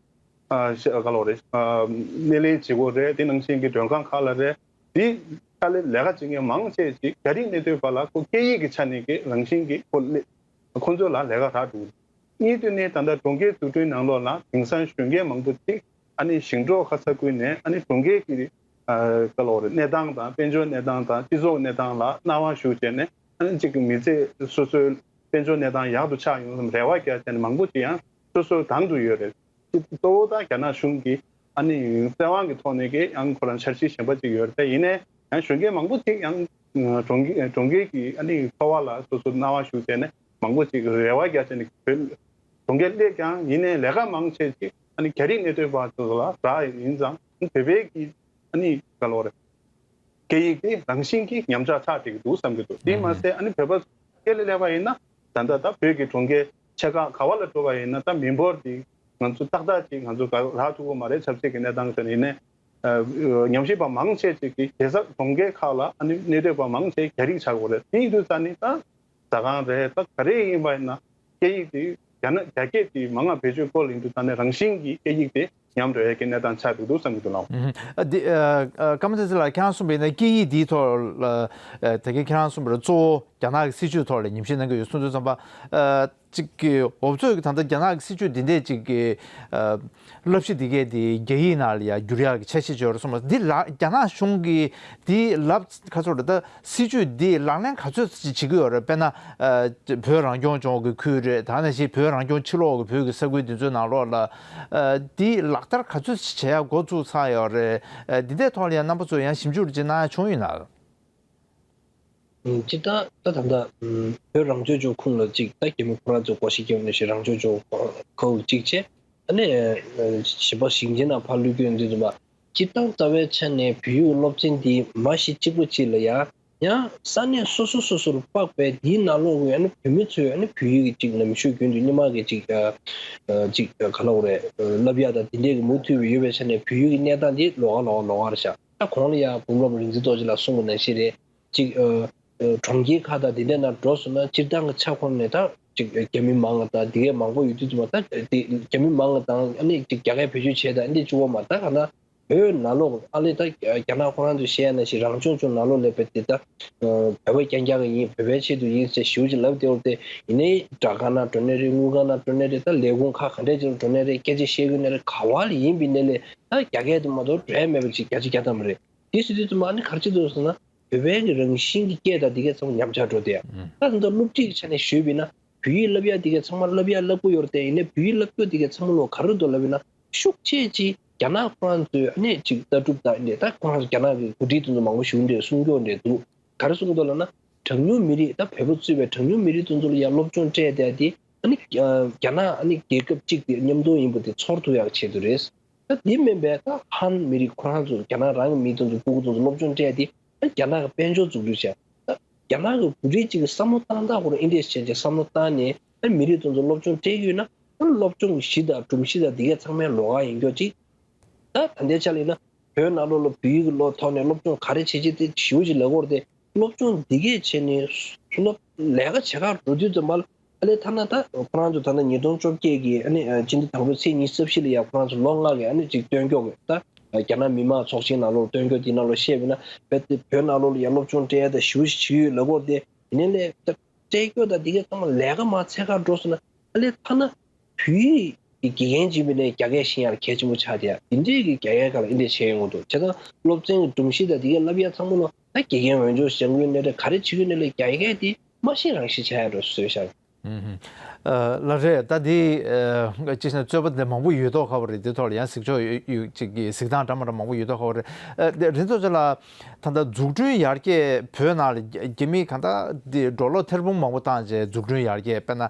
ཨ་ཤ་ག་ལོ་རེད། ཨ་སྣེ་ལེན་བྱེད་སྒོ་རེད། དེ་ནང་བཞིན་གྱི་མགྲོན་ཁང་ཁག་ལ་རེད། དེ་ཁ་ལས་ལས་ཀ་བྱེད་མཁན་མང་ཆེ་ཅིག་རྒྱ་རིགས་གནས་སྡོད་པ་ལ་ཁོ་སྐད་ཡིག་གི་ཆ་ནས་ཀྱི་རང་བཞིན་གྱི་ཁོ་ལས་ཁོང་ཚོ་ལ་ལས་ཀ་རག་འདུག་གཉིས་དུས་ནས་ད་ལྟ་གྲོང་ཁྱེར་འཛུགས་སྐྲུན་ནང་ལོགས་ལ་དེང་སང་གཞོན་སྐྱེས་མང་པོ་ཅིག་ཨ་ནི་ཞིང་འབྲོག་ཁ་ས་ཁུལ་ནས་ཨ་ནི་གྲོང་ཁྱེར་གྱི་ཨ་ག་ལོ་རེད། གནས་སྟངས་དང་། དཔལ་འབྱོར་གནས་སྟངས་དང་། སྤྱི་ཚོགས་གནས་སྟངས་ལ་སྣང་བ་ཞུགས་བྱས་ནས། ཨ་ནི་གཅིག་གི་མི་ཚེ་སོ་སོའི་དཔལ་འབྱོར་གནས་སྟངས་ཡག་ཏུ་ཆགས་ཡོང་བསམ་རེ་བ་རྒྱག་བྱས་ནས་མང་པོ་ཅིག་ཡང་སོ་སོའི་དང་དུ་ཡོད་རེད། གཙོ་བོ་ད་རྒྱ་ནག་གཞུང་གིས་ཨ་ནི་བཙན་དབང་གི་ཐོག་ནས་ཀྱི་ཡང་ཁོ་རང་འཆར་གཞི་གཞན་པ་ཅིག་ཡོད་རེད། ཡིན་ནའི་ཡང་གཞོན་སྐྱེས་མང་པོ་ཅིག་ཡང་གྲོང་ཁྱེར་གྲོང་ཁྱེར་གྱི་ཨ་ནི་འཚོ་བ་ལ་སོ་སོ་སྣང་བ་ཞུགས་བྱས་ནས་མང་པོ་ཅིག་རེ་བ་རྒྱག་བྱས་ནས་བོད་གྲོང་ཁྱེར་སླེབས་ཀྱང་། ཡིན་ནའི་ལས་ཀ་མང་ཆེ་ཅིག་ཨ་ནི་རྒྱ་རིགས་གནས་སྡོད་པ་ཚོ་ལ་རག་ཡིན་ཙང་། བོད་པའི་གི་ཨ་ནི་ག་ལོ་རེད། སྐད་ཡིག་དེ་རང་བཞིན་གྱིས་ཉམས་ཆག་ཆགས་བསྡད་ཀྱི་འདུག་བསམ་གྱི་འདུག་དེས་མ་ཟད་ཨ་ནི་བོད་པ་སྐད་ལ་སླེབས་པ་ཡིན་ན། ད་ལྟ་ད་བོད་ཀྱི་གྲོང་ཁྱེར་ཆེ་ཁག་ག་བ་ལ་འགྲོ་བ་ཡིན་ན། ད་མི་འབོར་དེ་ང་ཚོ་ཏག་ཏག་ཅིག་ང་ཚོ་ག་རག་ཐུབ་ཀྱི་མ་རེད། ཆབ་སྲིད་ཀྱི་གནས་སྟངས་ཟེར་ནས། ཡིན་ནའི་ཨ་ཉམས་ཞིབ་པ་མང་ཆེ་ཅིག་གིས་གེ་སར་གྲོང་ཁྱེར་ཁག་ལ་ཨ་ནི་གནས་སྡོད་པ་མང་ཆེ་རྒྱ་རིགས་ཆགས་ཡོད་རེད། དེ་ཡིན་དུས་ཙང་ནི་ད་ཟ་ཁང་རེད། ད་ག་རེ་ཡིན་པ་ཡིན་ན་སྐད་ཡིག་དེ་རྒྱ་ནག་རྒྱ་སྐད་དེ་མང་ང་བེད་སྤྱོད་སྐོར་ཡིན་དུས་ཙང་ནས་རང་བཞིན་གྱིས་སྐད་ཡིག་དེ་ཉམས་འགྲོ་ཡས་ཀྱི་གནས་སྟངས་ཆགས་འདུག་འདུག་བསམ་གྱི་འདུག་ལགས། ཨ་འདི་ཨ་ཀརྨ་བསྟན་འཛིན་ལགས། ཁྱེད་རང་གསུངས་པ་ཡིན་ན་སྐད་ཡིག་འདིའི་ཐོག་ལ་ཨ་ད་གིན་ཁྱེད་རང་གསུངས་པ་རེད། གཙོ་བོ་རྒྱ་ནག་གི་སྲིད་བྱུས་ཐོག་ལ་ཉམས་ཞིབ་གནང་གི་ཡོད་གསུངས་དུས་ཙམ་པ། ཨ་གཅིག་གི་འུ་ཚོས་ཀྱི་ད་ལྟ་རྒྱ་ནག་གི་སྲིད་བྱུས་འདི་འདྲས་གཅིག་གི་ཨ་བསླབ་གཞི་འདི་གས་འདི་རྒྱ་ཡིག་ནང་ལ་ཡང་བསྒྱུར་ཡག་གི་འཆར་གཞི་བྱས་ཡོད་རེད་གསུངས་པ། འདི་ལ་རྒྱ་ནག་གཞུང་གིས་འདི་ལབ་ཁ་ཚོར་རེད། ད་སྲིད་བྱུས་འདི་ལག་ལེན་ག་ཚོད་ཅིག་བྱེད་ཀྱི་ཡོད་རེད། དཔེར་ན་ཨ་བོད་རང་སྐྱོང་ལྗོངས་ཀྱི་ཁུལ་རེད། ད་ནང་བཞིན་བོད་རང་སྐྱོང་ཕྱི་ལོགས་ཀྱི་བོད་ཀྱི་ས་ཁུལ་འདི་ཚོའི་ནང་ལོགས་ལ་ཨ་འདི་ལག་བསྟར་ག་ཚོད་ཅིག་བྱེད་ཡག་འགོ་བཙུགས་ཚར་ཡོད་རེད། ཨ་འདི་འདྲའི་ཐོག་ལ་ཡང་རྣམ་པ་ཚོས་ཡང་ཞིབ་འཇུག་ཅིག་གནང་ཡག་བྱུང་ཡོད་ན། ཨུམ། སྤྱིར་བཏང་ད་ད་ལྟ་ཨུམ་བོད་རང་སྐྱོང་ལྗོངས་ཁོངས་ལ་གཅིག་ད་རྒྱ་མི་ཁོ་རང་ཚོས་བསྐོ་བཞག་བརྒྱབ་ནས་ཤིག་རང་སྐྱོང་ལྗོངས་ཁོངས་གཅིག་བྱས། ཨ་ནི་ཨ་གཞན་པ་ཞིང་ཆེན་ནང་ཕར་ལུས་དགོས་ཡོང་དུས་ཙམ་པ། སྤྱིར་བཏང་རྩ་བའི་ཆ་ནས་བོད་ཡིག་སློབ་ཚན་འདི་མ་གཞི་གཅིག་པ་གཅིག་ལ་ཡང་ཡང་ས་གནས་སོ་སོ་སོ་སོར་དཔག་པའི་འདིའི་ནང་ལོགས་ཀྱི་ཨ་ནི་བོད་མི་ཚོས་ཨ་ནི་བོད་ཡིག་གཅིག་ནམ་ཞུ་རྒྱུན་དུ་སྔོན་མ་གི་གཅིག་ཨ་ཨ་གཅིག་ཨ་ག་ལབ་དགོས་རེད། ཨ་བསླབ་ཡག་དང་དེ་འདྲས་ཀྱི་མུ་མཐུད་པའི་ཡོད་པའི་ཆ་ནས་བོད་ཡིག་གི་གནས་སྟངས་འདི་ལོགས་ཀ་ལོགས་ཀ་ལོགས་ཀ་རེད་ཤག་ད་གོང་ལ་ཡང་འབུམ་རམས་རིག་འཛིན་རྡོ་རྗེ་ལགས་གསུངས་པ་ནང་བཞིན་རེད། གཅིག་ཨ་ཨ་གྲོང་ཁྱེར་ཁག་དང་དེ་འདྲ་ནང་འགྲོ་སོང་ན་སྤྱིར་བཏང་གི་ཆ་ཁོངས་ནས་ད་གཅིག་རྒྱ་མི་མང་བ་དང་དེ་གའི་མང་པོ་ཡོད་དུས་ཙམ་པ། ད་དེ་རྒྱ་མི་མང་བ་དང་ཨ་ནི་གཅིག་རྒྱ་སྐད་བེད་སྤྱོད་བྱས་དང་འདི་གཅིག་པོ་མ། ད་ག་ན་བོད་ནང་ལོགས་ཨ་ལེ་ད་རྒྱ་ནག་ཁོ་རང་ཚོས་བཤད་ཡ་ནང་བཞིན་རང་སྐྱོང་ལྗོངས་ནང་ལོགས་ལ་བོད་དེ་ད་བོད་པ་རྐྱང་རྐྱང་གི་ཡིན། བོད་པའི་ཆེད་དུ་ཡིན་ཟེར་ཞེ་པོ་ཅིག་ལབ་བསྡད་ཡོད་དེ། ཡིན་ནའི་སྦྲག་སྒར་ནང་འགྲོ་ནའི་རེད། དངུལ་ཁང་ནང་འགྲོ་ནའི་རེད། ད་ལས་ཁུངས་ཁག་ག་འདྲས་ཅིག་ལ་འགྲོ་ནའི་རེད། སྐད་ཆ་བཤད་དགོས་ནའི་རེད། ག་བ་ལ་ཡིན་པའི་ནའི་ལས་ད་རྒྱ་སྐད་དུ་མ་གཏོགས་འགྲོ་ཡ་མེད་པ་ཅིག་བརྒྱ་ཆ་བརྒྱ་ཐམ་པ་རེད། དེ་ཟེར་དུས་ཙམ་པ་ཨ་ནི་ག་རེ་བྱེད་འདུག་ཟེར་ན། བོད་པའི་གི་རང་བཞིན་གྱི་སྐད་དང་དེ་གའི་ཚང་མ་ཉམས་ཆག་འགྲོ་བསྡད་ཡ། ཨང་། ད་ད་ལྟ་སློབ་ཁྲིད་ཀྱི་ཆ་ནས་ཞུས་པ་ཡིན་ན་བོད་ཡིག་བསླབ་ཡ་དེ་གའི་ཚང་མ་བསླབ་ཡ་སླབ་ཀྱི་ཡོད་རེད་དེ། ཡིན་ནའི་བོད་ཡིག་བསླབ་རྒྱུ་དེ་གའི་ཚང་མ་ལོ་ག་རེ་འདུག་ལབ་ཡིན་ན། ཤུགས་ཆེ་ཅིག་ རྒྱ་ནག་ཁོ་རང་ཚོའི་ཨ་ནི་ཅིག་ལྟ་གྲུབ་དང་ཨ་ནི་ད་ཁོ་རང་ཚོ་རྒྱ་ནག་གི་འགོ་ཁྲིད་དེ་ཚོ་མང་པོ་ཞིག་འདྲ་གསུང་སྐྱོ་འདྲ་འདུག་ག་རེ་གསུང་འདུག་ལབ་ན། གྲངས་ཉུང་མི་རིགས་ད་བོད་པ་གཙོས་པའི་གྲངས་ཉུང་མི་རིགས་དེ་ཚོ་ལ་ཡང་སློབ་སྦྱོང་སྤྲད་བསྡད་དེ་ཨ་ནི་རྒྱ་ནག་ཨ་ནི་རྒྱལ་ཁབ་གཅིག་དེ་མཉམ་དུ་ཡིན་པ་དེ་ཚོར་ཐུབ་ཡག་ཆེད་དུ་རེད། ད་དེ་མིན་པའི་ད་ཧན་མི་རིགས་ཁོ་རང་ཚོ་རྒྱ་ནག་རང་གི་མི་དེ་ཚོ་སྤུ་གུ་དེ་ཚོ་སློབ་སྦྱོང་སྤྲད་དེ་ཨ་རྒྱ་ནག་གི་དཔལ་འབྱོར་འཛུགས་སྐྲུན་བྱས། ད་རྒྱ་ནག་གི་འགོ་ཁྲིད་གཅིག་གི་བསམ་བློ་བཏང་སྟངས་ཁོ་རང་ཨིན་འདྲས་བྱས་བྱས་བསམ་བློ་བཏང་ནས་ཨ་མི་རིགས་དེ་ཚོ་སློབ་སྦྱོང་སྤྲད་ཀྱི་ཡོད་ན་ཨ་སློབ་སྦྱོང་གི་གཞི་དང་སྒྲོམ་གཞི་དང་དེ་གས་ཚང་མའི་ལོགས་ཀ་ཡིན་སྐྱོ་གཅིག་ད་ད་ལྟའི་ཆ་ལ་ཡིན་ན་བོད་ནང་ལོགས་ལ་བོད་ཡིག་གི་ཐོག་ནས་སློབ་སྦྱོང་ག་རེ་བྱེད་ཀྱི་དེ་ཞེ་པོ་ཅིག་ལབ་ཀྱི་ཡོད་རེད་དེ། སློབ་སྦྱོང་འདི་གས་བྱས་ནས་སློབ་ལས་ཀ་བྱེད་གར་འགྲོ་དུས་ཙམ་པ་ལ་ཨ་ལས་ཐ་ན་ད་ཁོ་རང་ཚོ་ད་ལྟ་ཉིས་སྟོང་བཅོ་བརྒྱད་ཀྱི་ཨ་ནི་སྤྱི་ཟླ་དང་པོའི་ཚེས་ཉི་ཤུ་རྩ་བཞི་ལ་ཡ་ཁོ་རང་ཚོ་ལོ་ལྔ་གི་ཨ་ནི་ཅིག་སྟོན་སྐྱོ་གི་ད་རྒྱ་ནག་མི་མང་ཚོགས་ཆེན་ནང་ལོགས་སྟོན་སྐྱོ་དེ་ནང་ལོགས་བཤད་པ་ཡིན་ན་བོད་དེ་བོད་ནང་ལོགས་ལ་ཡ་སློབ་སྦྱོང་སྤྲད་ཡ་ད་ཞེ་པོ་ཞིག་བྱེད་ཀྱི་ཡོད་ལབ་ཀྱི་ཡོད་རེད་དེ། ཡིན་ནའི་ལས་ད་སྤྲད་སྐྱོ་ད་འདི་གས་ཚང་མ་ལས་ཀ་མ་འཚོལ་གར་འགྲོ་སོང་ན་ཨ་ལས་ཐ་ན་བོད་ཡིག་གི་དགེ་རྒན་ཡིན་པ་ནས་རྒྱ་སྐད་ཤེས་ཡག་གལ་ཆེན་པོ་ཆགས་བསྡད་ཡ། དེ་འདྲས་ཀྱི་རྒྱ་སྐད་སྒང་ལ་ཨེ་འདྲས་བྱས་ཡོང་གི་འདུག་བྱས་ཙང་སློབ་ཚན་གྱི་སྒྲོམ་གཞི་དང་དེ་གས་བསླབ་ཡ་ཚང་མ་ལ་ད་དགེ་རྒན་འོས་སྦྱོར་བྱ་དགོས་ནའི་རེད། ག་རེ་བྱེད་དགོས་ནའི་ལས་རྒྱ་སྐད་དེ་མ་ཤེས་རང་ཤེས་ཆགས་ཡ་འགྲོ་བཟོས་ཤག་ཨུམ། ཨ་ལགས་རེད། ད་འདི་ཨ་ཅི་ཞེ་ན་རྩོད་པ་འདི་མང་པོ་ཡོད་མདོག་ཁ་པོ་རེད། འདི་ཐོག་ལ་ཡང་གཟིགས་ཕྱོགས་ཡོད་ཡོད་ཅིག་གི་གཟིགས་སྟངས་འདྲ་མི་འདྲ་མང་པོ་ཡོད་མདོག་ཁ་པོ་རེད། ཨ་འདི་རིན་ཚོགས་ཅན་ལགས། ད་ལྟ་འཛུགས་སྐྲུན་ཡར་རྒྱས་བོད་ནང་ལ་རྒྱ་མི་གང་ལྟར་འདི་འགྲོ་ལོག་ཐེར་འབུམ་མང་པོ་བཏང་རྗེས་འཛུགས་སྐྲུན་ཡར་རྒྱས། དཔེར་ན་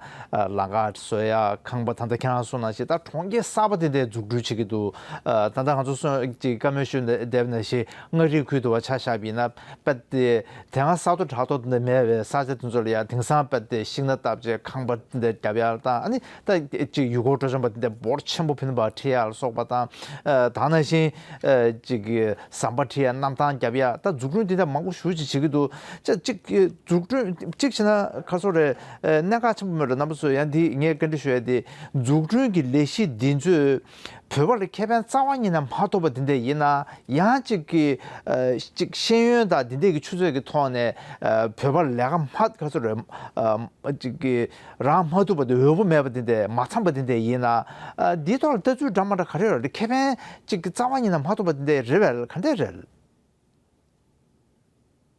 ལམ་ཁ་བཟོ་ཡ། ཁང་པ་ད་ལྟ་ཁྱེད་རང་གསུངས་ནང་བཞིན་ད་གྲོང་ཁྱེར་གསར་པ་དེ་འདྲ་འཛུགས་སྐྲུན་བྱེད་ཀྱི་འདུག་ད་ལྟ་ང་ཚོ་སོང་ཅིག་བཀའ་མོལ་ཞུས་བསྡད་པ་ནང་བཞིན་མངའ་རིས་ཁུལ་དུ་བ་ཆ་བཞག་པ་ཡིན་ན་དཔེ་དེ་དེ་སྔ་ས་རྡོ་བྲག་རྡོ་དེ་འདྲ་མེད་པའི་ས་ཆ་དེ་ཚོ་ལ་ཡ་དེང་སང་དཔེ་དེ་ཤིང་སྣ་བཏབ་རྗེས་ཁང་པ་དེ་འདྲ་བརྒྱབ་ཡ་དང་ཨ་ནི། ད་ཅིག་ཡུལ་སྐོར་སྤྲོ་འཆམ་པ་འདི་འདྲ་འབོར་ཆེན་པོ་ཕིན་པ་ཁྲིད་ཡ་ལ་སོགས་པ་དང་། ཨ་ད་ནང་བཞིན་ཨ་ཅིག་ཟམ་པ་ཁྲིད་ཡ་གནམ་ཐང་བརྒྱབ་ཡ་ད་འཛུགས་སྐྲུན་འདི་འདྲ་མང་པོ་ཞེ་ཅིག་བྱེད་ཀྱི་འདུག་ཅ་ཅིག་འཛུགས་སྐྲུན་གཅིག་བྱས་ན་ག་ཚོད་རེད། ཨ་གནད་འགག་ཆེན་པོ་མེད་རེད། རྣམ་པ་ཚོས་ཡང་འདི་ངས་བཀའ་འདྲི་ཞུ་ཡ་དེ་འཛུགས་སྐྲུན་གྱི་ལས་གཞི་འདི་ཚོས་བོད་པ་ལ་ཁེ་ཕན་རྩ་བ་ཉིད་ནས་མ་ཐོབ་པ་འདི་འདྲ་ཡིན་ན། ཡང་གཅིག་གི་ཨ་གཅིག་ཤེས་ཡོན་དང་འདི་འདྲས་ཀྱི་ཆུ་ཚད་ཀྱི་ཐོག་ནས་ཨ་བོད་པར་ལས་ཀ་མ་ག་ཚོད་རེད། ཨ་གཅིག་གི་རང་མ་ཐུབ་པ་དེ་འོས་པོ་མེད་པ་དེ་འདྲས་མ་འཚམས་པ་དེ་འདྲས་ཡིན་ན། ཨ་འདིའི་ཐོག་ལ་ལྟ་ཚུལ་འདྲ་མ་འདྲ་ག་རེ་ཡོད་རེད། ཁེ་ཕན་གཅིག་གི་རྩ་བ་ཉིད་ནས་མ་ཐོབ་པ་དེ་འདྲས་རེད་པས། ག་འདྲས་རེད།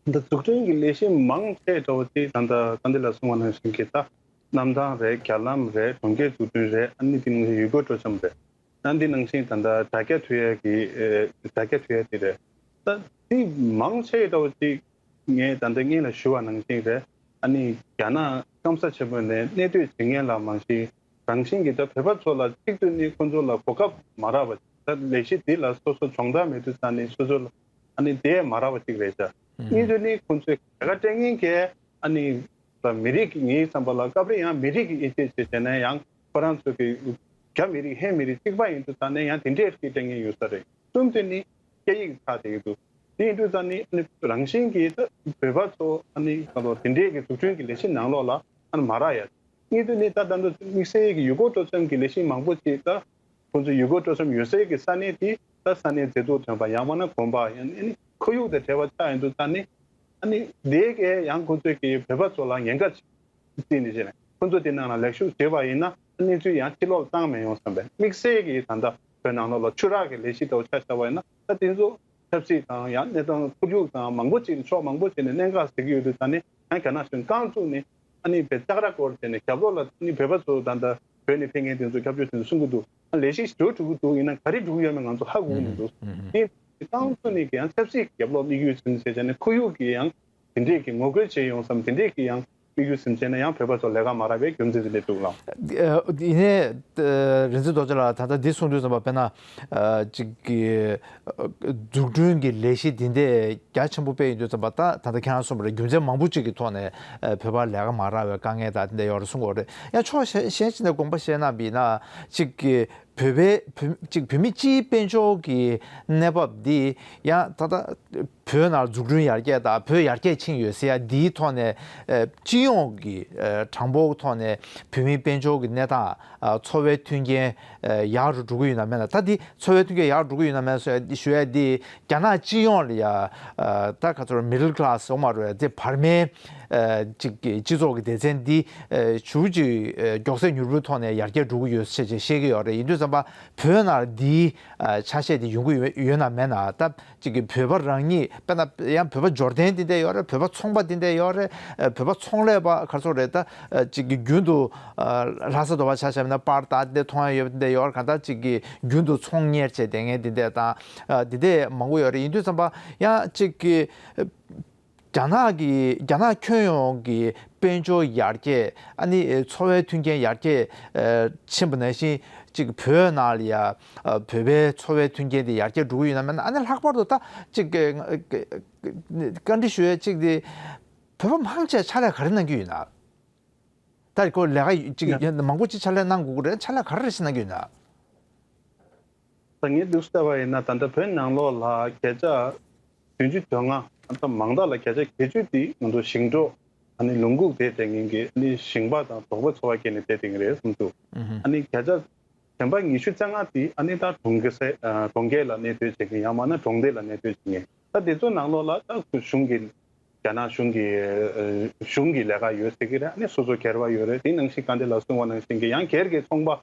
འདི་འཛུགས་སྐྲུན་གྱི་ལས་གཞི་མང་ཆེ་འདྲ་བོ་དེ་ད་ལྟ་ད་འདི་ལ་གསུངས་པ་ནང་བཞིན་གྱི་ད་གནམ་ཐང་རེད། རྒྱ་ལམ་རེད། གྲོང་ཁྱེར་འཛུགས་སྐྲུན་རེད། ཨ་ནི་དེ་ནང་བཞིན་ཡུལ་སྐོར་སྤྲོ་འཆམ་རེད། ཨ་འདི་ནང་བཞིན་ད་ལྟ་དྲ་རྒྱ་ཐོན་ཡས་ཀྱི་ཨེ་དྲ་རྒྱ་ཐོན་ཡས་དེ་རེད། ད་དེ་མང་ཆེ་འདྲ་བོ་ཅིག་ངས་ད་ལྟ་སྔོན་ལ་ཞུ་བ་ནང་བཞིན་རེད། ཨ་ནི་རྒྱ་ནག་སྐམ་ས་ཆེན་པོ་ནས་གནས་སྡོད་བྱེད་མཁན་ལ་མ་གཞི་རང་བཞིན་གྱིས་ད་བོད་པ་ཚོ་ལ་གཅིག་ཏུ་ནི་ཁོང་ཚོ་ལ་གོ་སྐབས་མ་རག་པ། ད་ལས་གཞི་འདི་ལ་སོ་སོ་སྦྱོང་བརྡར་མེད་དུས་ཙང་ནས་སོ་སོ་ལ་ཨ་ནི་དེ་མ་རག་པ་ཅིག་རེད་ཤག་གཉིས་དུ་ནི་ཁོང་ཚོས་ལས་ཀ་སྤྲད་མཁན་གྱི་ཨ་ནི་ད་མི་རིགས་ཀྱི་ངའི་བསམ་པ་ལ་སྐབས་རེ་ཡང་མི་རིགས་ཀྱི་དབྱེ་འབྱེད་བྱས་བྱས་ནས་ཡང་ཁོ་རང་ཚོ་གི་རྒྱ་མི་རིགས་ཧན་མི་རིགས་གཅིག་པ་ཡིན་དུས་ཙང་ནས་ཡང་དེ་འདྲས་ཀྱི་སྤྲད་མཁན་ཡོད་ས་རེད། གསུམ་དུ་ནི་སྐད་ཡིག་ཚར་བསྡད་ཀྱི་འདུག་དེ་ཡིན་དུས་ཙང་ནི་ཨ་ནི་རང་བཞིན་གྱིས་ད་བོད་པ་ཚོ་ཨ་ནི་ག་ལོ་དེ་འདྲས་ཀྱི་འཛུགས་སྐྲུན་གྱི་ལས་གཞི་ནང་ལོགས་ལ་ཨ་ནི་མ་རག་ཡ། གཉིས་དུ་ནི་ད་ད་ལྟ་དམིགས་བསལ་གྱི་ཡུལ་སྐོར་སྤྲོ་འཆམ་གྱི་ལས་གཞི་མང་པོ་ཅིག་ད་ཁོང་ཚོ་ཡུལ་སྐོར་སྤྲོ་འཆམ་ཡོད་སའི་གི་ས་གནས་དེ་ད་ས་གནས་མཛེས་སྡུག་ལྡན་པ་ཡང་མིན་ན་དགོན་པ་ཡང་ཨ་ནི་ཁོར་ཡུག་དང་བྲལ་བ་ཆགས་ཡོང་དུས་ཙང་ནི་ཨ་ནི་དེ་གས་ཡང་ཁོང་ཚོས་ཀྱི་བོད་པ་ཚོ་ལ་ཉེན་ཁ་ཅིག་བརྩིས་ནས་བྱས་ནས་ཁོང་ཚོ་དེ་ནང་ལ་ལས་ཞུགས་བྱས་པ་ཡིན་ན་གནས་ཚུལ་ཡང་ཕྱི་ལོགས་བཏང་མི་ཡོང་བསམ་པའི་དམིགས་བསལ་གྱི་ད་ལྟ་བོད་ནང་ལོགས་ལ་ཆུ་རགས་ཀྱི་ལས་གཞི་ལྟ་བུ་ཆ་བཞག་པ་ཡིན་ན་ད་དེ་ཚོ་ཆབ་སྲིད་དང་ཡང་གནས་སྟངས་ཁོར་ཡུག་དང་མང་པོ་ཅིག་ཕྱོགས་མང་པོ་ཅིག་ནས་གནད་འགག་ཟེར་གྱི་ཡོད་དུས་ད་ནི་ཡང་རྒྱ་ནག་གཞུང་རྐང་བཙུགས་ནས་ཨ་ནི་བོད་ལྕགས་ར་སྐོར་བྱས་ནས་རྒྱབ་ལོགས་ལ་ཨ་ནི་བོད་པ་ཚོ་ད་ལྟ་བོད་ནས་ཕེབས་མཁན་དེ་ཚོ་སྐྱབས་བཅོལ་དེ་ཚོ་གསུང་གི་འདུག་ཨ་ལས་གཞི་འགྲོ་འགྲོ་གི་འདུག་ཡིན་ན་ག་རེ་འགྲོ་གི་ཡོད་མེད་ང་ཚོ་ཧ་གོ་གི་མི་འདུག་དེ་རྐང་བཙུགས་ནས་ཀྱང་ཆབ་སྲིད་རྒྱབ་ལོགས་དམིགས་ཡུལ་ཟིན་བྱས་བྱས་ནས་ཁོར་ཡུག་གི་ཡང་དེ་འདྲས་ཀྱི་ངོ་རྒོལ་བྱས་ཡོང་བསམ་དེ་འདྲས་ཀྱི་ཡང་དམིགས་ཡུལ་ཟིན་བྱས་ན་ཡང་བོད་པ་ཚོ་ལས་ཀ་མ་རག་པའི་རྒྱུ་མཚན་དེ་འདྲས་འདུག་ལགས། ཨ་ཡིན་ནའི་ཨ་རིག་འཛིན་རྡོ་རྗེ་ལགས་ད་ལྟ་འདི་གསུང་དུས་ཙམ་པ་དཔེར་ན་ཨ་ཅིག་གི་ཨ་འཛུགས་སྐྲུན་གྱི་ལས་གཞི་འདི་འདྲས་རྒྱ་ཆེན་པོ་སྤེལ་ཡོང་དུས་ཙམ་པ་ད་ད་ལྟ་ཁྱེད་རང་གསུངས་པ་རེད། རྒྱུ་མཚན་མང་པོ་ཅིག་གི་ཐོག་ནས་ཨ་བོད་པར་ལས་ཀ་མ་རག་པའི་དཀའ་ངལ་དང་དེ་འདྲ་ཡོད་རེད་གསུང་གི་ཡོད་རེད། ཡང་ཕྱོགས་གཞན་གཞན་ཞིག་ནས་དགོངས་པ་བཞེས་གནང་བ་ཡིན་ན་ཅིག་གི་བོད་པའི་བོད་ཅིག་བོད་མི་སྤྱིའི་དཔལ་འབྱོར་གྱི་གནས་བབ་འདི་ཡང་ད་ལྟ་བོད་ནང་འཛུགས་སྐྲུན་ཡར་རྒྱས་དང་བོད་ཡར་རྒྱས་ཕྱིན་ཡོད་ཟེར་ཡ་འདིའི་ཐོག་ནས་ཨ་སྤྱི་ཡོངས་ཀྱི་ཨ་གྲངས་འབོར་ཐོག་ནས་བོད་མིའི་དཔལ་འབྱོར་གྱི་གནས་སྟངས་ཨ་འཚོ་བའི་མཐུན་རྐྱེན་ཨ་ཡག་རུ་འགྲོ་གི་ཡོད་ན་མེད་ན། ད་འདི་འཚོ་བའི་མཐུན་རྐྱེན་ཡག་རུ་འགྲོ་གི་ཡོད་ན་མེད་ན་ཞུ་ཡ་འདི་རྒྱ་ནག་སྤྱི་ཡོངས་ལ་ཡ་ཨ་ད་ག་ཚོད་མི་ཌལ་ཀ་ལ་སི་འོ་མ་རུ་ཡ་དེ་བར་མའི་ཨ་ཅིག་གི་སྤྱི་ཚོགས་ཀྱི་སྡེ་ཚན་འདི་ཨ་ཞེ་པོ་ཅིག་ཨ་མགྱོགས་ཚད་མྱུར་པོའི་ཐོག་ནས་ཡར་རྒྱས་འགྲོ་གི་ཡོད་ཅེས་བཤད་ཀྱི་ཡོད་རེད། ཡིན་དུས་ཙམ་ བོད་ནང་འདིའི་ཨ་ཆ་ཤས་དེ་ཡོང་གི་ཡོད་ཡོད་ན་མེད་ན། ད་ཅིག་གི་བོད་པ་རང་ཉིད་དཔེར་ན་ཡང་བོད་པ་འབྱོར་ལྡན་དེ་འདྲ་ཡོད་རེད། བོད་པ་ཚོང་པ་དེ་འདྲ་ཡོད་རེད། ཨ་བོད་པ་ཚོང་ལས་པ་ག་ཚོད་རེད། ད་ཨ་ཅིག་གི་རྒྱུན་དུ་ཨ་ལྷ་ས་དོ་བ་ཆ་བཞག་ན་པར་ད་དེ་འདྲ་མཐོང་ཡ་ཡོད་པ་དེ་འདྲ་ཡོད་རེད། གང་ལྟར་ཅིག་གི་རྒྱུན་དུ་ཚོང་གཉེར་བྱས་བསྡད་མཁན་དེ་འདྲ་དང་ཨ་དེ་འདྲ་མང་པོ་ཡོད་རེད། ཡིན་དུས་ཙམ་པ་ཡང་ཅིག་གི་རྒྱ་ནག་གི་རྒྱ་ནག་ཁྱོན་ཡོངས་ཀྱི་དཔལ་འབྱོར་ཡར་རྒྱས། ཨ་ནི་འཚོ་བའི་མཐུན་རྐྱེན་ཡར་རྒྱས་ཨ་ཕྱིན་པ་ནང་བཞིན་ཅིག་བོད་ནང་ལ་ཡ་ཨ་བོད་པའི་འཚོ་བའི་མཐུན་རྐྱེན་དེ་ཡར་རྒྱས་འགྲོ་གི་ཡོད་ན་མེད་ན། ཨ་ནི་ལྷག་པར་དུ་ད་ཅིག་བཀའ་འདྲི་ཞུ་ཡས་ཅིག་དེ། བོད་པ་མང་ཆེ་ཕྱག་ལས་ག་རེ་གནང་གི་ཡོད་ན། ད་ཁོ་ལས་ཀ་ཅིག་ཡ། མང་པོ་ཅིག་ཕྱག་ལས་གནང་དགོས་ཀྱི་རེད། ཕྱག་ལས་ག་རེ་རེ་ཞིག་གནང་གི་ཡོད་ན། ད་ངས་འདུག་བལྟས་པ་ཡིན་ན། ད་ལྟ་བོད་ནང་ལོགས་ལ་བརྒྱ་ཆ་བདུན་ཅུ་དོན་ལྔ། ད་མང་དག་ལ་བརྒྱ་ཆ་བརྒྱད་ཅུ་དེ་ང་ཚོ་ཞིང་འབྲོག་ཨ་ནི་ལུང་ཁུག་དེ་དེ་ངན་གྱི་ཨ་ནི་ཞིང་པ་དང་འབྲོག་པ་འཚོ་བ་སྐྱེལ་ནས་བསྡད་དེ་ངན་རེད་བསམ་འདུག་ཨ་ནི་བརྒྱ་ཆ་གཞན་པ་ཉི་ཤུ་རྩ་ལྔ་དེ་ཨ་ནི་ད་གྲོང་ཁྱེར་ས་ཨ་གྲོང་ཁྱེར་ལ་གནས་སྡོད་བྱེད་མཁན། ཡང་མིན་ན་གྲོང་སྡེ་ལ་གནས་སྡོད་བྱེད་མཁན། ད་དེ་ཚོ་ནང་ལོགས་ལ་ད་གཞུང་གི་རྒྱ་ནག་གཞུང་གི་ཨ་གཞུང་གི་ལས་ཀ་ཡོད་ཟེར་གི་རེད། ཨ་ནི་སོ་སོ་སྒེར་བ་ཡོད་རེད། དེ་ནང་བཞིན་ག་འདྲ་ལ་གསུངས་པ་ནང་བཞིན་གྱི་ཡང་སྒེར་གྱི་ཚོང་པ་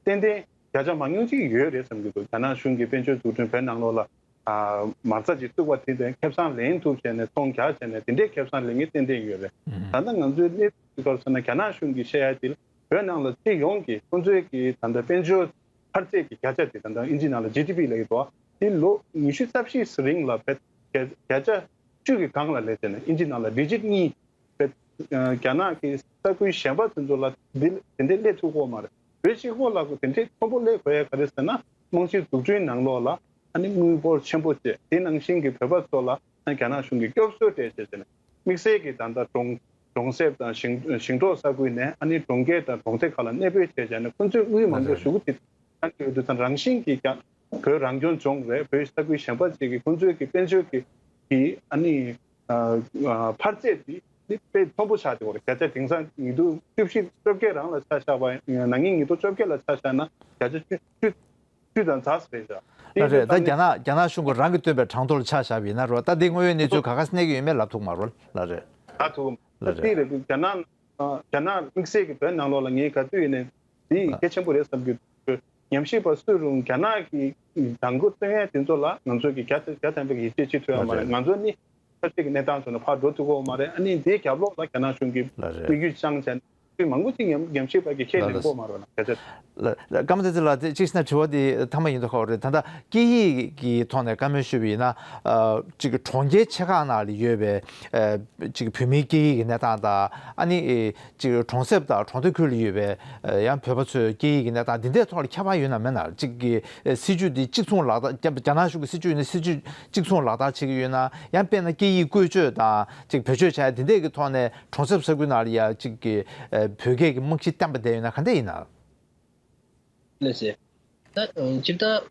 ཏན་ཏན་བརྒྱ་ཆ་མང་ཉུང་ཅིག་ཡོད་རེད་བསམ་གྱི་འདུག་རྒྱ་ནག་གཞུང་གི་དཔལ་འབྱོར་འཛུགས་སྐྲུན་བོད་ནང་ལོགས་ལ་ཨ་མ་རྩ་ཅིག་བཙུགས་པ་དེ་དང་ཁེ་བཟང་ལེན་ཐུབ་བྱས་ནས་ཚོང་རྒྱག་བྱས་ནས་དེ་འདྲའི་ཁེ་བཟང་ལེན་མཁན་ཏན་ཏན་ཡོད་རེད། ད་ལྟ་ང་ཚོའི་གནས་ཚུལ་ག་རེ་ཟེར་ན། རྒྱ་ནག་གཞུང་གིས་བཤད་ཡ་དེ་ལ་བོད་ནང་ལ་སྤྱི་ཡོངས་ཀྱི་ཁོང་ཚོའི་གི་ད་ལྟ་དཔལ་འབྱོར་འཕར་ཚད་ཀྱི་བརྒྱ་ཆ་དེ། ད་ལྟ་ཨིན་ཇི་ནང་ལ་ཇི་ཌི་པི་ལབ་ཀྱི་འདུག་དེ་ལོ་ཉི་ཤུ་རྩ་བཞི་རིང་ལ་བརྒྱ་ཆ་བཅུ་གི་སྒང་ལ་སླེབས་བྱས་ནས། ཨིན་ཇི་ནང་ལ་ཌི་ཇིཊ་གཉིས། རྒྱ་ནག་གི་ས་ཁུལ་གཞན་པ་དེ་ཚོ་ལ་འདི་དེ་འདྲའི་སླེབས་ཐུབ་ཀྱི་ཡོད་མ་རེད། བོད་གཅིག་པོ་ལ་གོ་དེ་འདྲའི་མཐོན་པོ་སླེབས་དགོས་ཡ་ག་རེ་ཟེར་ན། རྨང་གཞི་འཛུགས་སྐྲུན་ནང་ལོགས་ལ་ཨ་ནི་དངུལ་འབོར་ཆེན་པོ་བྱས། དེ་ནང་བཞིན་གྱི་བོད་པ་ཚོ་ལ་ཨ་རྒྱ་ནག་གཞུང་གིས་སྐྱོབ་གསོ་སྤྲད་བྱས་བྱས་ནས། དམིགས་བསལ་གྱི་ད་ལྟ་གྲོང་གྲོང་གསེབ་དང་ཞིང་ཞིང་འབྲོག་ས་ཁུལ་ནས་ཨ་ནི་གྲོང་ཁྱེར་དང་གྲོང་སྡེ་ཁག་ལ་གནས་སྤོས་བྱས་བྱས་ནས། ཁོང་ཚོས་དངུལ་མང་པོ་ཞེ་པོ་དེ་བཏང་གི་ཡོད་དུས་ཙང་། རང་བཞིན་གྱིས་ཀྱང་བོད་རང་སྐྱོང་ལྗོངས་རེད། བོད་ས་ཁུལ་གཞན་པ་ཅིག་གི་ཁོང་ཚོའི་གི་དཔལ་འབྱོར་གྱི་གི་ཨ་ནི་ཨ་ཨ་འཕར་ཚད་དེ་ནི་དཔེ་མཐོན་པོ་ཆགས་བསྡད་ཡོད་རེད། བརྒྱ་ཆ་དེང་སང་ཉིས་སྟོང་བཅུ་བཞི་བཅོ་བརྒྱད་རང་ལ་ཆ་བཞག་པ་ཡིན་ན། ཉིས་སྟོང་བཅོ་བརྒྱད་ལ་ཆ་བཞག་ན་བརྒྱ་ཆ་བཅུ་བཅུ་བཅུ་དང་ཙམ་རེད་ཤག་ལ་རེད། ད་རྒྱ་ནག་རྒྱ་ནག་གཞུང་གིས་རང་གིས་བཏོན་པའི་གྲངས་ཐོ་ལ་ཆ་བཞག་པ་ཡིན་ན་རོ། ད་འདི་དངོས་ཡོད་གནས་ཚུལ་ག་ག་སེ་གནས་ཀྱི་ཡོད་མེད་ལབ་ཐུབ་མ་རོ། ལ་རེད། ད་ཐུབ་ལ་རེད། དེ་རེད། རྒྱ་ནག་རྒྱ་ནག་དམིགས་བསལ་གྱི་བོད་ནང་ལོགས་ལ་ངས་ག་དུས་ཡིན་ནའི་འདི་གལ་ཆེན་པོ་རེད་བསམ་གྱི་འདུག་ཉམས་ཞིབ་པ་སུ་རུང་རྒྱ་ནག་གི་དང་པོ་བཏོན་ཡས་དེ་ཚོ་ལ་ང་ཚོ་གི་བརྒྱ་ཆ་བརྒྱ་ཐམ་པའི་ཡིད་ཆེས་བྱེད་ཐུབ་ཡ་མ་རེད། ང་ཚོ་ནི་ཆབ་སྲིད་ཀྱི་གནས་སྟངས་ཚོ་ནས་ཕར་འགྲོ་ཐུབ་ཀྱི་ཡོད་མ་རེད། ཨ་ནི་འདིའི་རྒྱབ་ལོགས་ལ་རྒྱ་ནག་གཞུང་གི་དམིགས་ཡུལ་བཅངས་བྱས་ནས་མང་པོ་ཅིག་ཉམས་ཉམས་ཞིབ་པ་གི་ཁས་ལེན་གྱི་ཡོད་མ་རེད་ལ། བརྒྱ་ཆ། ལ་ཀརྨ་བསྟན་འཛིན་ལགས། དེ་གཅིག་བྱས་ན་དྲི་བ་འདི་མཐའ་མ་ཡིན་དུ་ཁག་པོ་རེད། ད་ལྟ་སྐད་ཡིག་གི་ཐོག་ནས་བཀའ་མོལ་ཞུས་པ་ཡིན་ན། ཨ་ཅིག་གྲོང་ཁྱེར་ཆེ་ཁག་ནང་ལ་ཡོད་པའི་ཨ་ཅིག་བོད་མིའི་སྐད་ཡིག་གི་གནས་སྟངས་དང་། ཨ་ནི་ཨེ་ཅིག་གྲོང་གསེབ་དང་གྲོང་སྡེ་ཁུལ་ལ་ཡོད་པའི་ཨ་ཡང་བོད་པ་ཚོའི་སྐད་ཡིག་གི་གནས་སྟངས་འདི་འདྲའི་ཐོག་ལ་ཁྱད་པར་ཡོད་ན་མེད་ན། ཅིག་གི་ཨེ་སྲིད་ཇུས་འདི་གཅིག་མཚུངས་ལག་བསྟར། རྒྱ་རྒྱ་ནག་གཞུང་གི་སྲིད་ཇུས་ཡིན་ན་སྲིད་ཇུས་གཅིག་མཚུངས་ལག་བསྟར་བྱེད་ཀྱི་ཡོད་ན། ཡང་དཔེར་ན་སྐད་ཡིག་བཀོལ་སྤྱོད་དང་ཅིག་བེད་སྤྱོད་བྱ་ཡ་འདི་འདྲས་ཀྱི་ཐོག་ནས་གྲོང་གསེབ་ས་ཁུལ་ནང་ལ་ཡ་ཅིག་གི་ཨ་བོད་སྐད་ཀྱི་རྨང་གཞི་བརྟན་པ་བསྡད་ཡོད་ན་ག་འདྲས་ཡིན་ན། ལགས་སེ། ད་ཨ་སྤྱིར་བཏང་ཨ་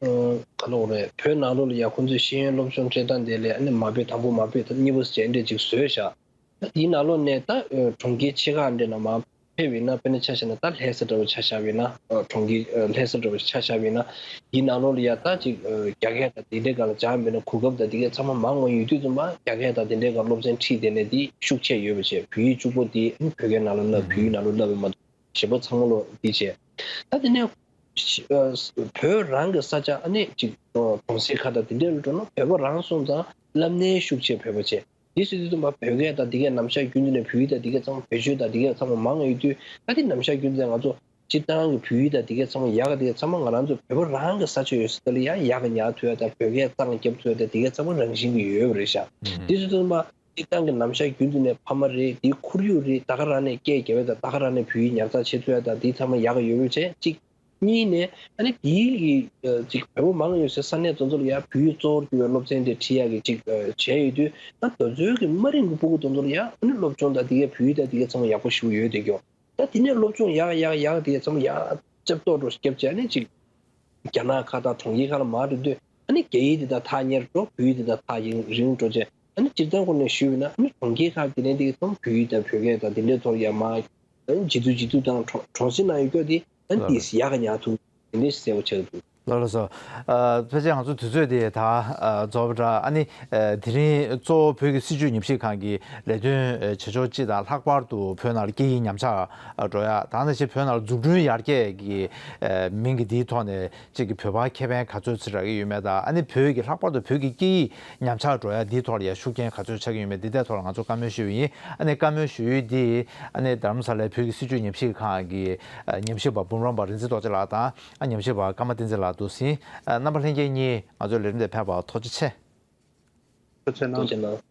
ག་ལབ་དགོས་རེད། བོད་ནང་ལོགས་ལ་ཡ་ཁོང་ཚོས་ཤེས་ཡོན་སློབ་སྦྱོང་སྤྲད་སྟངས་དེ་ལ་ཨ་ནི་མ་དཔེ་དང་པོ་མ་དཔེ་ད་གཉིས་པ་ཟེར་འདྲས་ཅིག་བཟོས་བཞག་ད་དེའི་ནང་ལོགས་ནས་ད་ཨ་གྲོང་ཁྱེར་ཆེ་ཁག་འདྲས་ནང་མར་ཕེབས་ཡིན་ན། དཔེར་ན་ཆ་བཞག་ན་ད་ལྷ་ས་འདྲ་བོ་ཆ་བཞག་པ་ཡིན་ན། ཨ་གྲོང་ཁྱེར་ཨ་ལྷ་ས་འདྲ་བོ་ཆ་བཞག་པ་ཡིན་ན། དེའི་ནང་ལོགས་ལ་ཡ་ད་ཅིག་ཨ་རྒྱ་སྐད་དང་དེ་འདྲས་སྒང་ལ་སྦྱངས་པ་ཡིན་ན། གོ་སྐབས་དང་དེ་གས་ཚང་མ་མང་བ་ཡོད་དུས་ཙམ་པ། རྒྱ་སྐད་དང་དེ་འདྲས་སྒང་སློབ་ཚན་ཁྲིད་བསྡད་ནས་དེ་ཤུགས་ཆེ་ཡོད་པ་བྱས། བོད་ཡིག་གཅིག་པོ་དེ་ཨ་ནི་བོད་སྐད་ནང་ལ་བསླབ། བོད་ཡིག་ནང་ལ་བསླབ་པ་མ་གཏོགས། གཞན་པ་ཚང་མ་ལོ་འདི་བྱས། ད་དེ་ནས་ཨ་བོད་རང་གི་ས་ཆ་ཨ་ནི་ཅིག་གྲོང་གསེབ་ཁག་དང་དེ་འདྲའི་ལ་འགྲོ་ན། བོད་པ་རང་སོང་ཙང་བསླབ་ནས་ཤུགས་ཆེ་བོད་པ་བྱས། དེ་སྲིད་དུ་ཙམ་པ་བོད་སྐད་དང་དེ་གས་ནམ་ཞག་རྒྱུན་དུ་ནས་བོད་ཡིག་དང་དེ་གས་ཚང་མ་བེད་སྤྱོད་དང་དེ་གས་ཚང་མ་མང་ཡོད་དུས། ད་དེ་ནམ་ཞག་རྒྱུན་དུ་ནས་ང་ཚོ་སྤྱིར་བཏང་གི་བོད་ཡིག་དང་དེ་གས་ཚང་མ་ཡག་ག་དེ་གས་ཚང་མ་ང་རང་ཚོ་བོད་པ་རང་གི་ས་ཆ་ཡོད་ས་དེ་ལ་ཡང་ཡག་ག་ཉར་ཐུབ་ཡ་དང་། བོད་སྐད་གཙང་རྒྱབ་ཐུབ་ཡ་དང་། དེ་གས་ཚང་མ་རང་བཞིན་གྱི་ཡོད་པ་རེད་ཤག་དེ་སྲིད་དུ་ཙམ་པ། སྤྱིར་བཏང་གི་ནམ་ཞག་རྒྱུན་དུ་ནས་ཕ་མ་རེད། དེའི་ཁོར་ཡུག་རེད། ད་ག་རང་ནས་སྐད་རྒྱབ་ཡ་དང་། ད་ག་རང་ནས་བོད་ཡིག་ཉར་ཚགས་བྱེད་ཐུབ་ཡ་དང་། དེ་ཚང་མ་ཡག་གི་ཡོད་པ་བྱས་གཅིག་གཉིས་ནས་ཨ་ནི་དེའི་གི་ཨ་ཅིག་བོད་པ་མང་ཡོད་སའི་ས་གནས་དེ་ཚོ་ལ་ཡ་བོད་ཡིག་གཙོ་བོར་གྱུར་པའི་སློབ་ཚན་དེ་ཁྲིད་ཡ་གི་ཅིག་ཨ་བྱས་ཡོད་དུས། ད་དེ་ཚོའི་གི་དམའ་རིམ་གི་སྤུ་གུ་དེ་ཚོ་ལ་ཡ་ཨ་ནི་སློབ་སྦྱོང་དང་དེ་གའི་བོད་ཡིག་དང་དེ་གའི་ཚང་མ་ཡག་པོ་ཞེ་པོ་ཡོད་བསྡད་ཀྱི་ཡོད། ད་དེ་ནས་སློབ་སྦྱོང་ཡག་ཡག་ཡག་དེ་གའི་ཚང་མ་ཡ་ལྕགས་ཏོག་ཏོ་བརྒྱབ་བྱས་ནས་ཅིག་རྒྱ་ནག་ཁག་དང་གྲོང་ཁྱེར་ཁག་ལ་མར་འགྲོ་དུས། ཨ་ནི་རྒྱ་ཡིག་དེ་དག་ཐག་ཉེར་འགྲོ། བོད་ཡིག་དེ་དག་ཐག་ཡིན་རིང་འགྲོ་བྱས། ཨ་ནི་སྤྱིར་བཏང་སྒོ་ནས་ཞུས་པ་ཡིན་ན། ཨ་ནི་གྲོང་ཁྱེར་ཁག་དེ་ནས་དེ་གའི་ཚང་བོད་ཡིག་དང་བོད་སྐད་དང་དེ་འདྲའི་ཐོག་ཡ་མ་ཨ་ནི་བྱེད་དུས་བྱེད་དུས་དང་། གྲོང་གྲོང་གསེབ་ནང་ཡོད་སྐྱོ་དེ་ཨ་ནི་ལགས་དེས་ཡག་ག་ཉར་ཐུབ། དེ་འདྲའི་གསལ་པོ་ཆགས་འདུག་ལགས་སོ། ཨ་ཕལ་ཆེར་ང་ཚོ་དུས་ཚོད་དེ་ད་ཨ་རྫོགས་པ་འདྲ། ཨ་ནི་ཨ་དེ་རིང་གཙོ་བོ་བོད་ཀྱི་སྲིད་བྱུས་ཉམས་ཞིབ་ཁང་གི་ལས་དོན་ཨ་བྱེད་ཕྱོགས་སྤྱི་དང་། ལྷག་པར་དུ་བོད་ནང་ལ་སྐད་ཡིག་ཉམས་ཆག་ཨ་འགྲོ་ཡ། ད་ནང་བཞིན་བོད་ནང་ལ་འཛུགས་སྐྲུན་ཡར་རྒྱས་ཀྱི་ཨ་མིང་གི་འདིའི་ཐོག་ནས་གཅིག་གི་བོད་པ་ཁེ་ཕན་ག་ཚོད་ཅིག་རག་གི་ཡོད་མེད་དང་། ཨ་ནི་བོད་ཀྱི་ལྷག་པར་དུ་བོད་ཀྱི་སྐད་ཡིག་ཉམས་ཆག་འགྲོ་ཡ་འདིའི་ཐོག་ལ་ཡ་ཤུགས་རྐྱེན་ག་ཚོད་ཆགས་ཀྱི་ཡོད་མེད་འདི་ཐད་ཐོག་ལ་ང་ཚོ་བཀའ་མོལ་ཞུས་པ་ཡིན། ཨ་ནི་བཀའ་མོལ་ཞུ་ཡུལ་འདི་ཨ་ནི་རྡ་རམ་ས་ལའི་བོད་ཀྱི་སྲིད་བྱུས་ཉམས་ཞིབ་ཁང་གི་ཨ་ཉམས་ཞིབ་པ་འབུམ་རམས་པ་རིག་འཛིན་རྡོ་རྗེ་ལགས་དང་། ཨ་ཉམས་ཞིབ་པ་ཀརྨ་བསྟན་འཛིན་ལགས་འདུག་ཟིན། ཨ་རྣམ་པ་ལྷན་རྒྱས་གཉིས་ང་ཚོའི་ལས་རིམ་དེ་ཕེབས་པར་ཐུགས་རྗེ་ཆེ། ཐུགས་རྗེ་གནང་།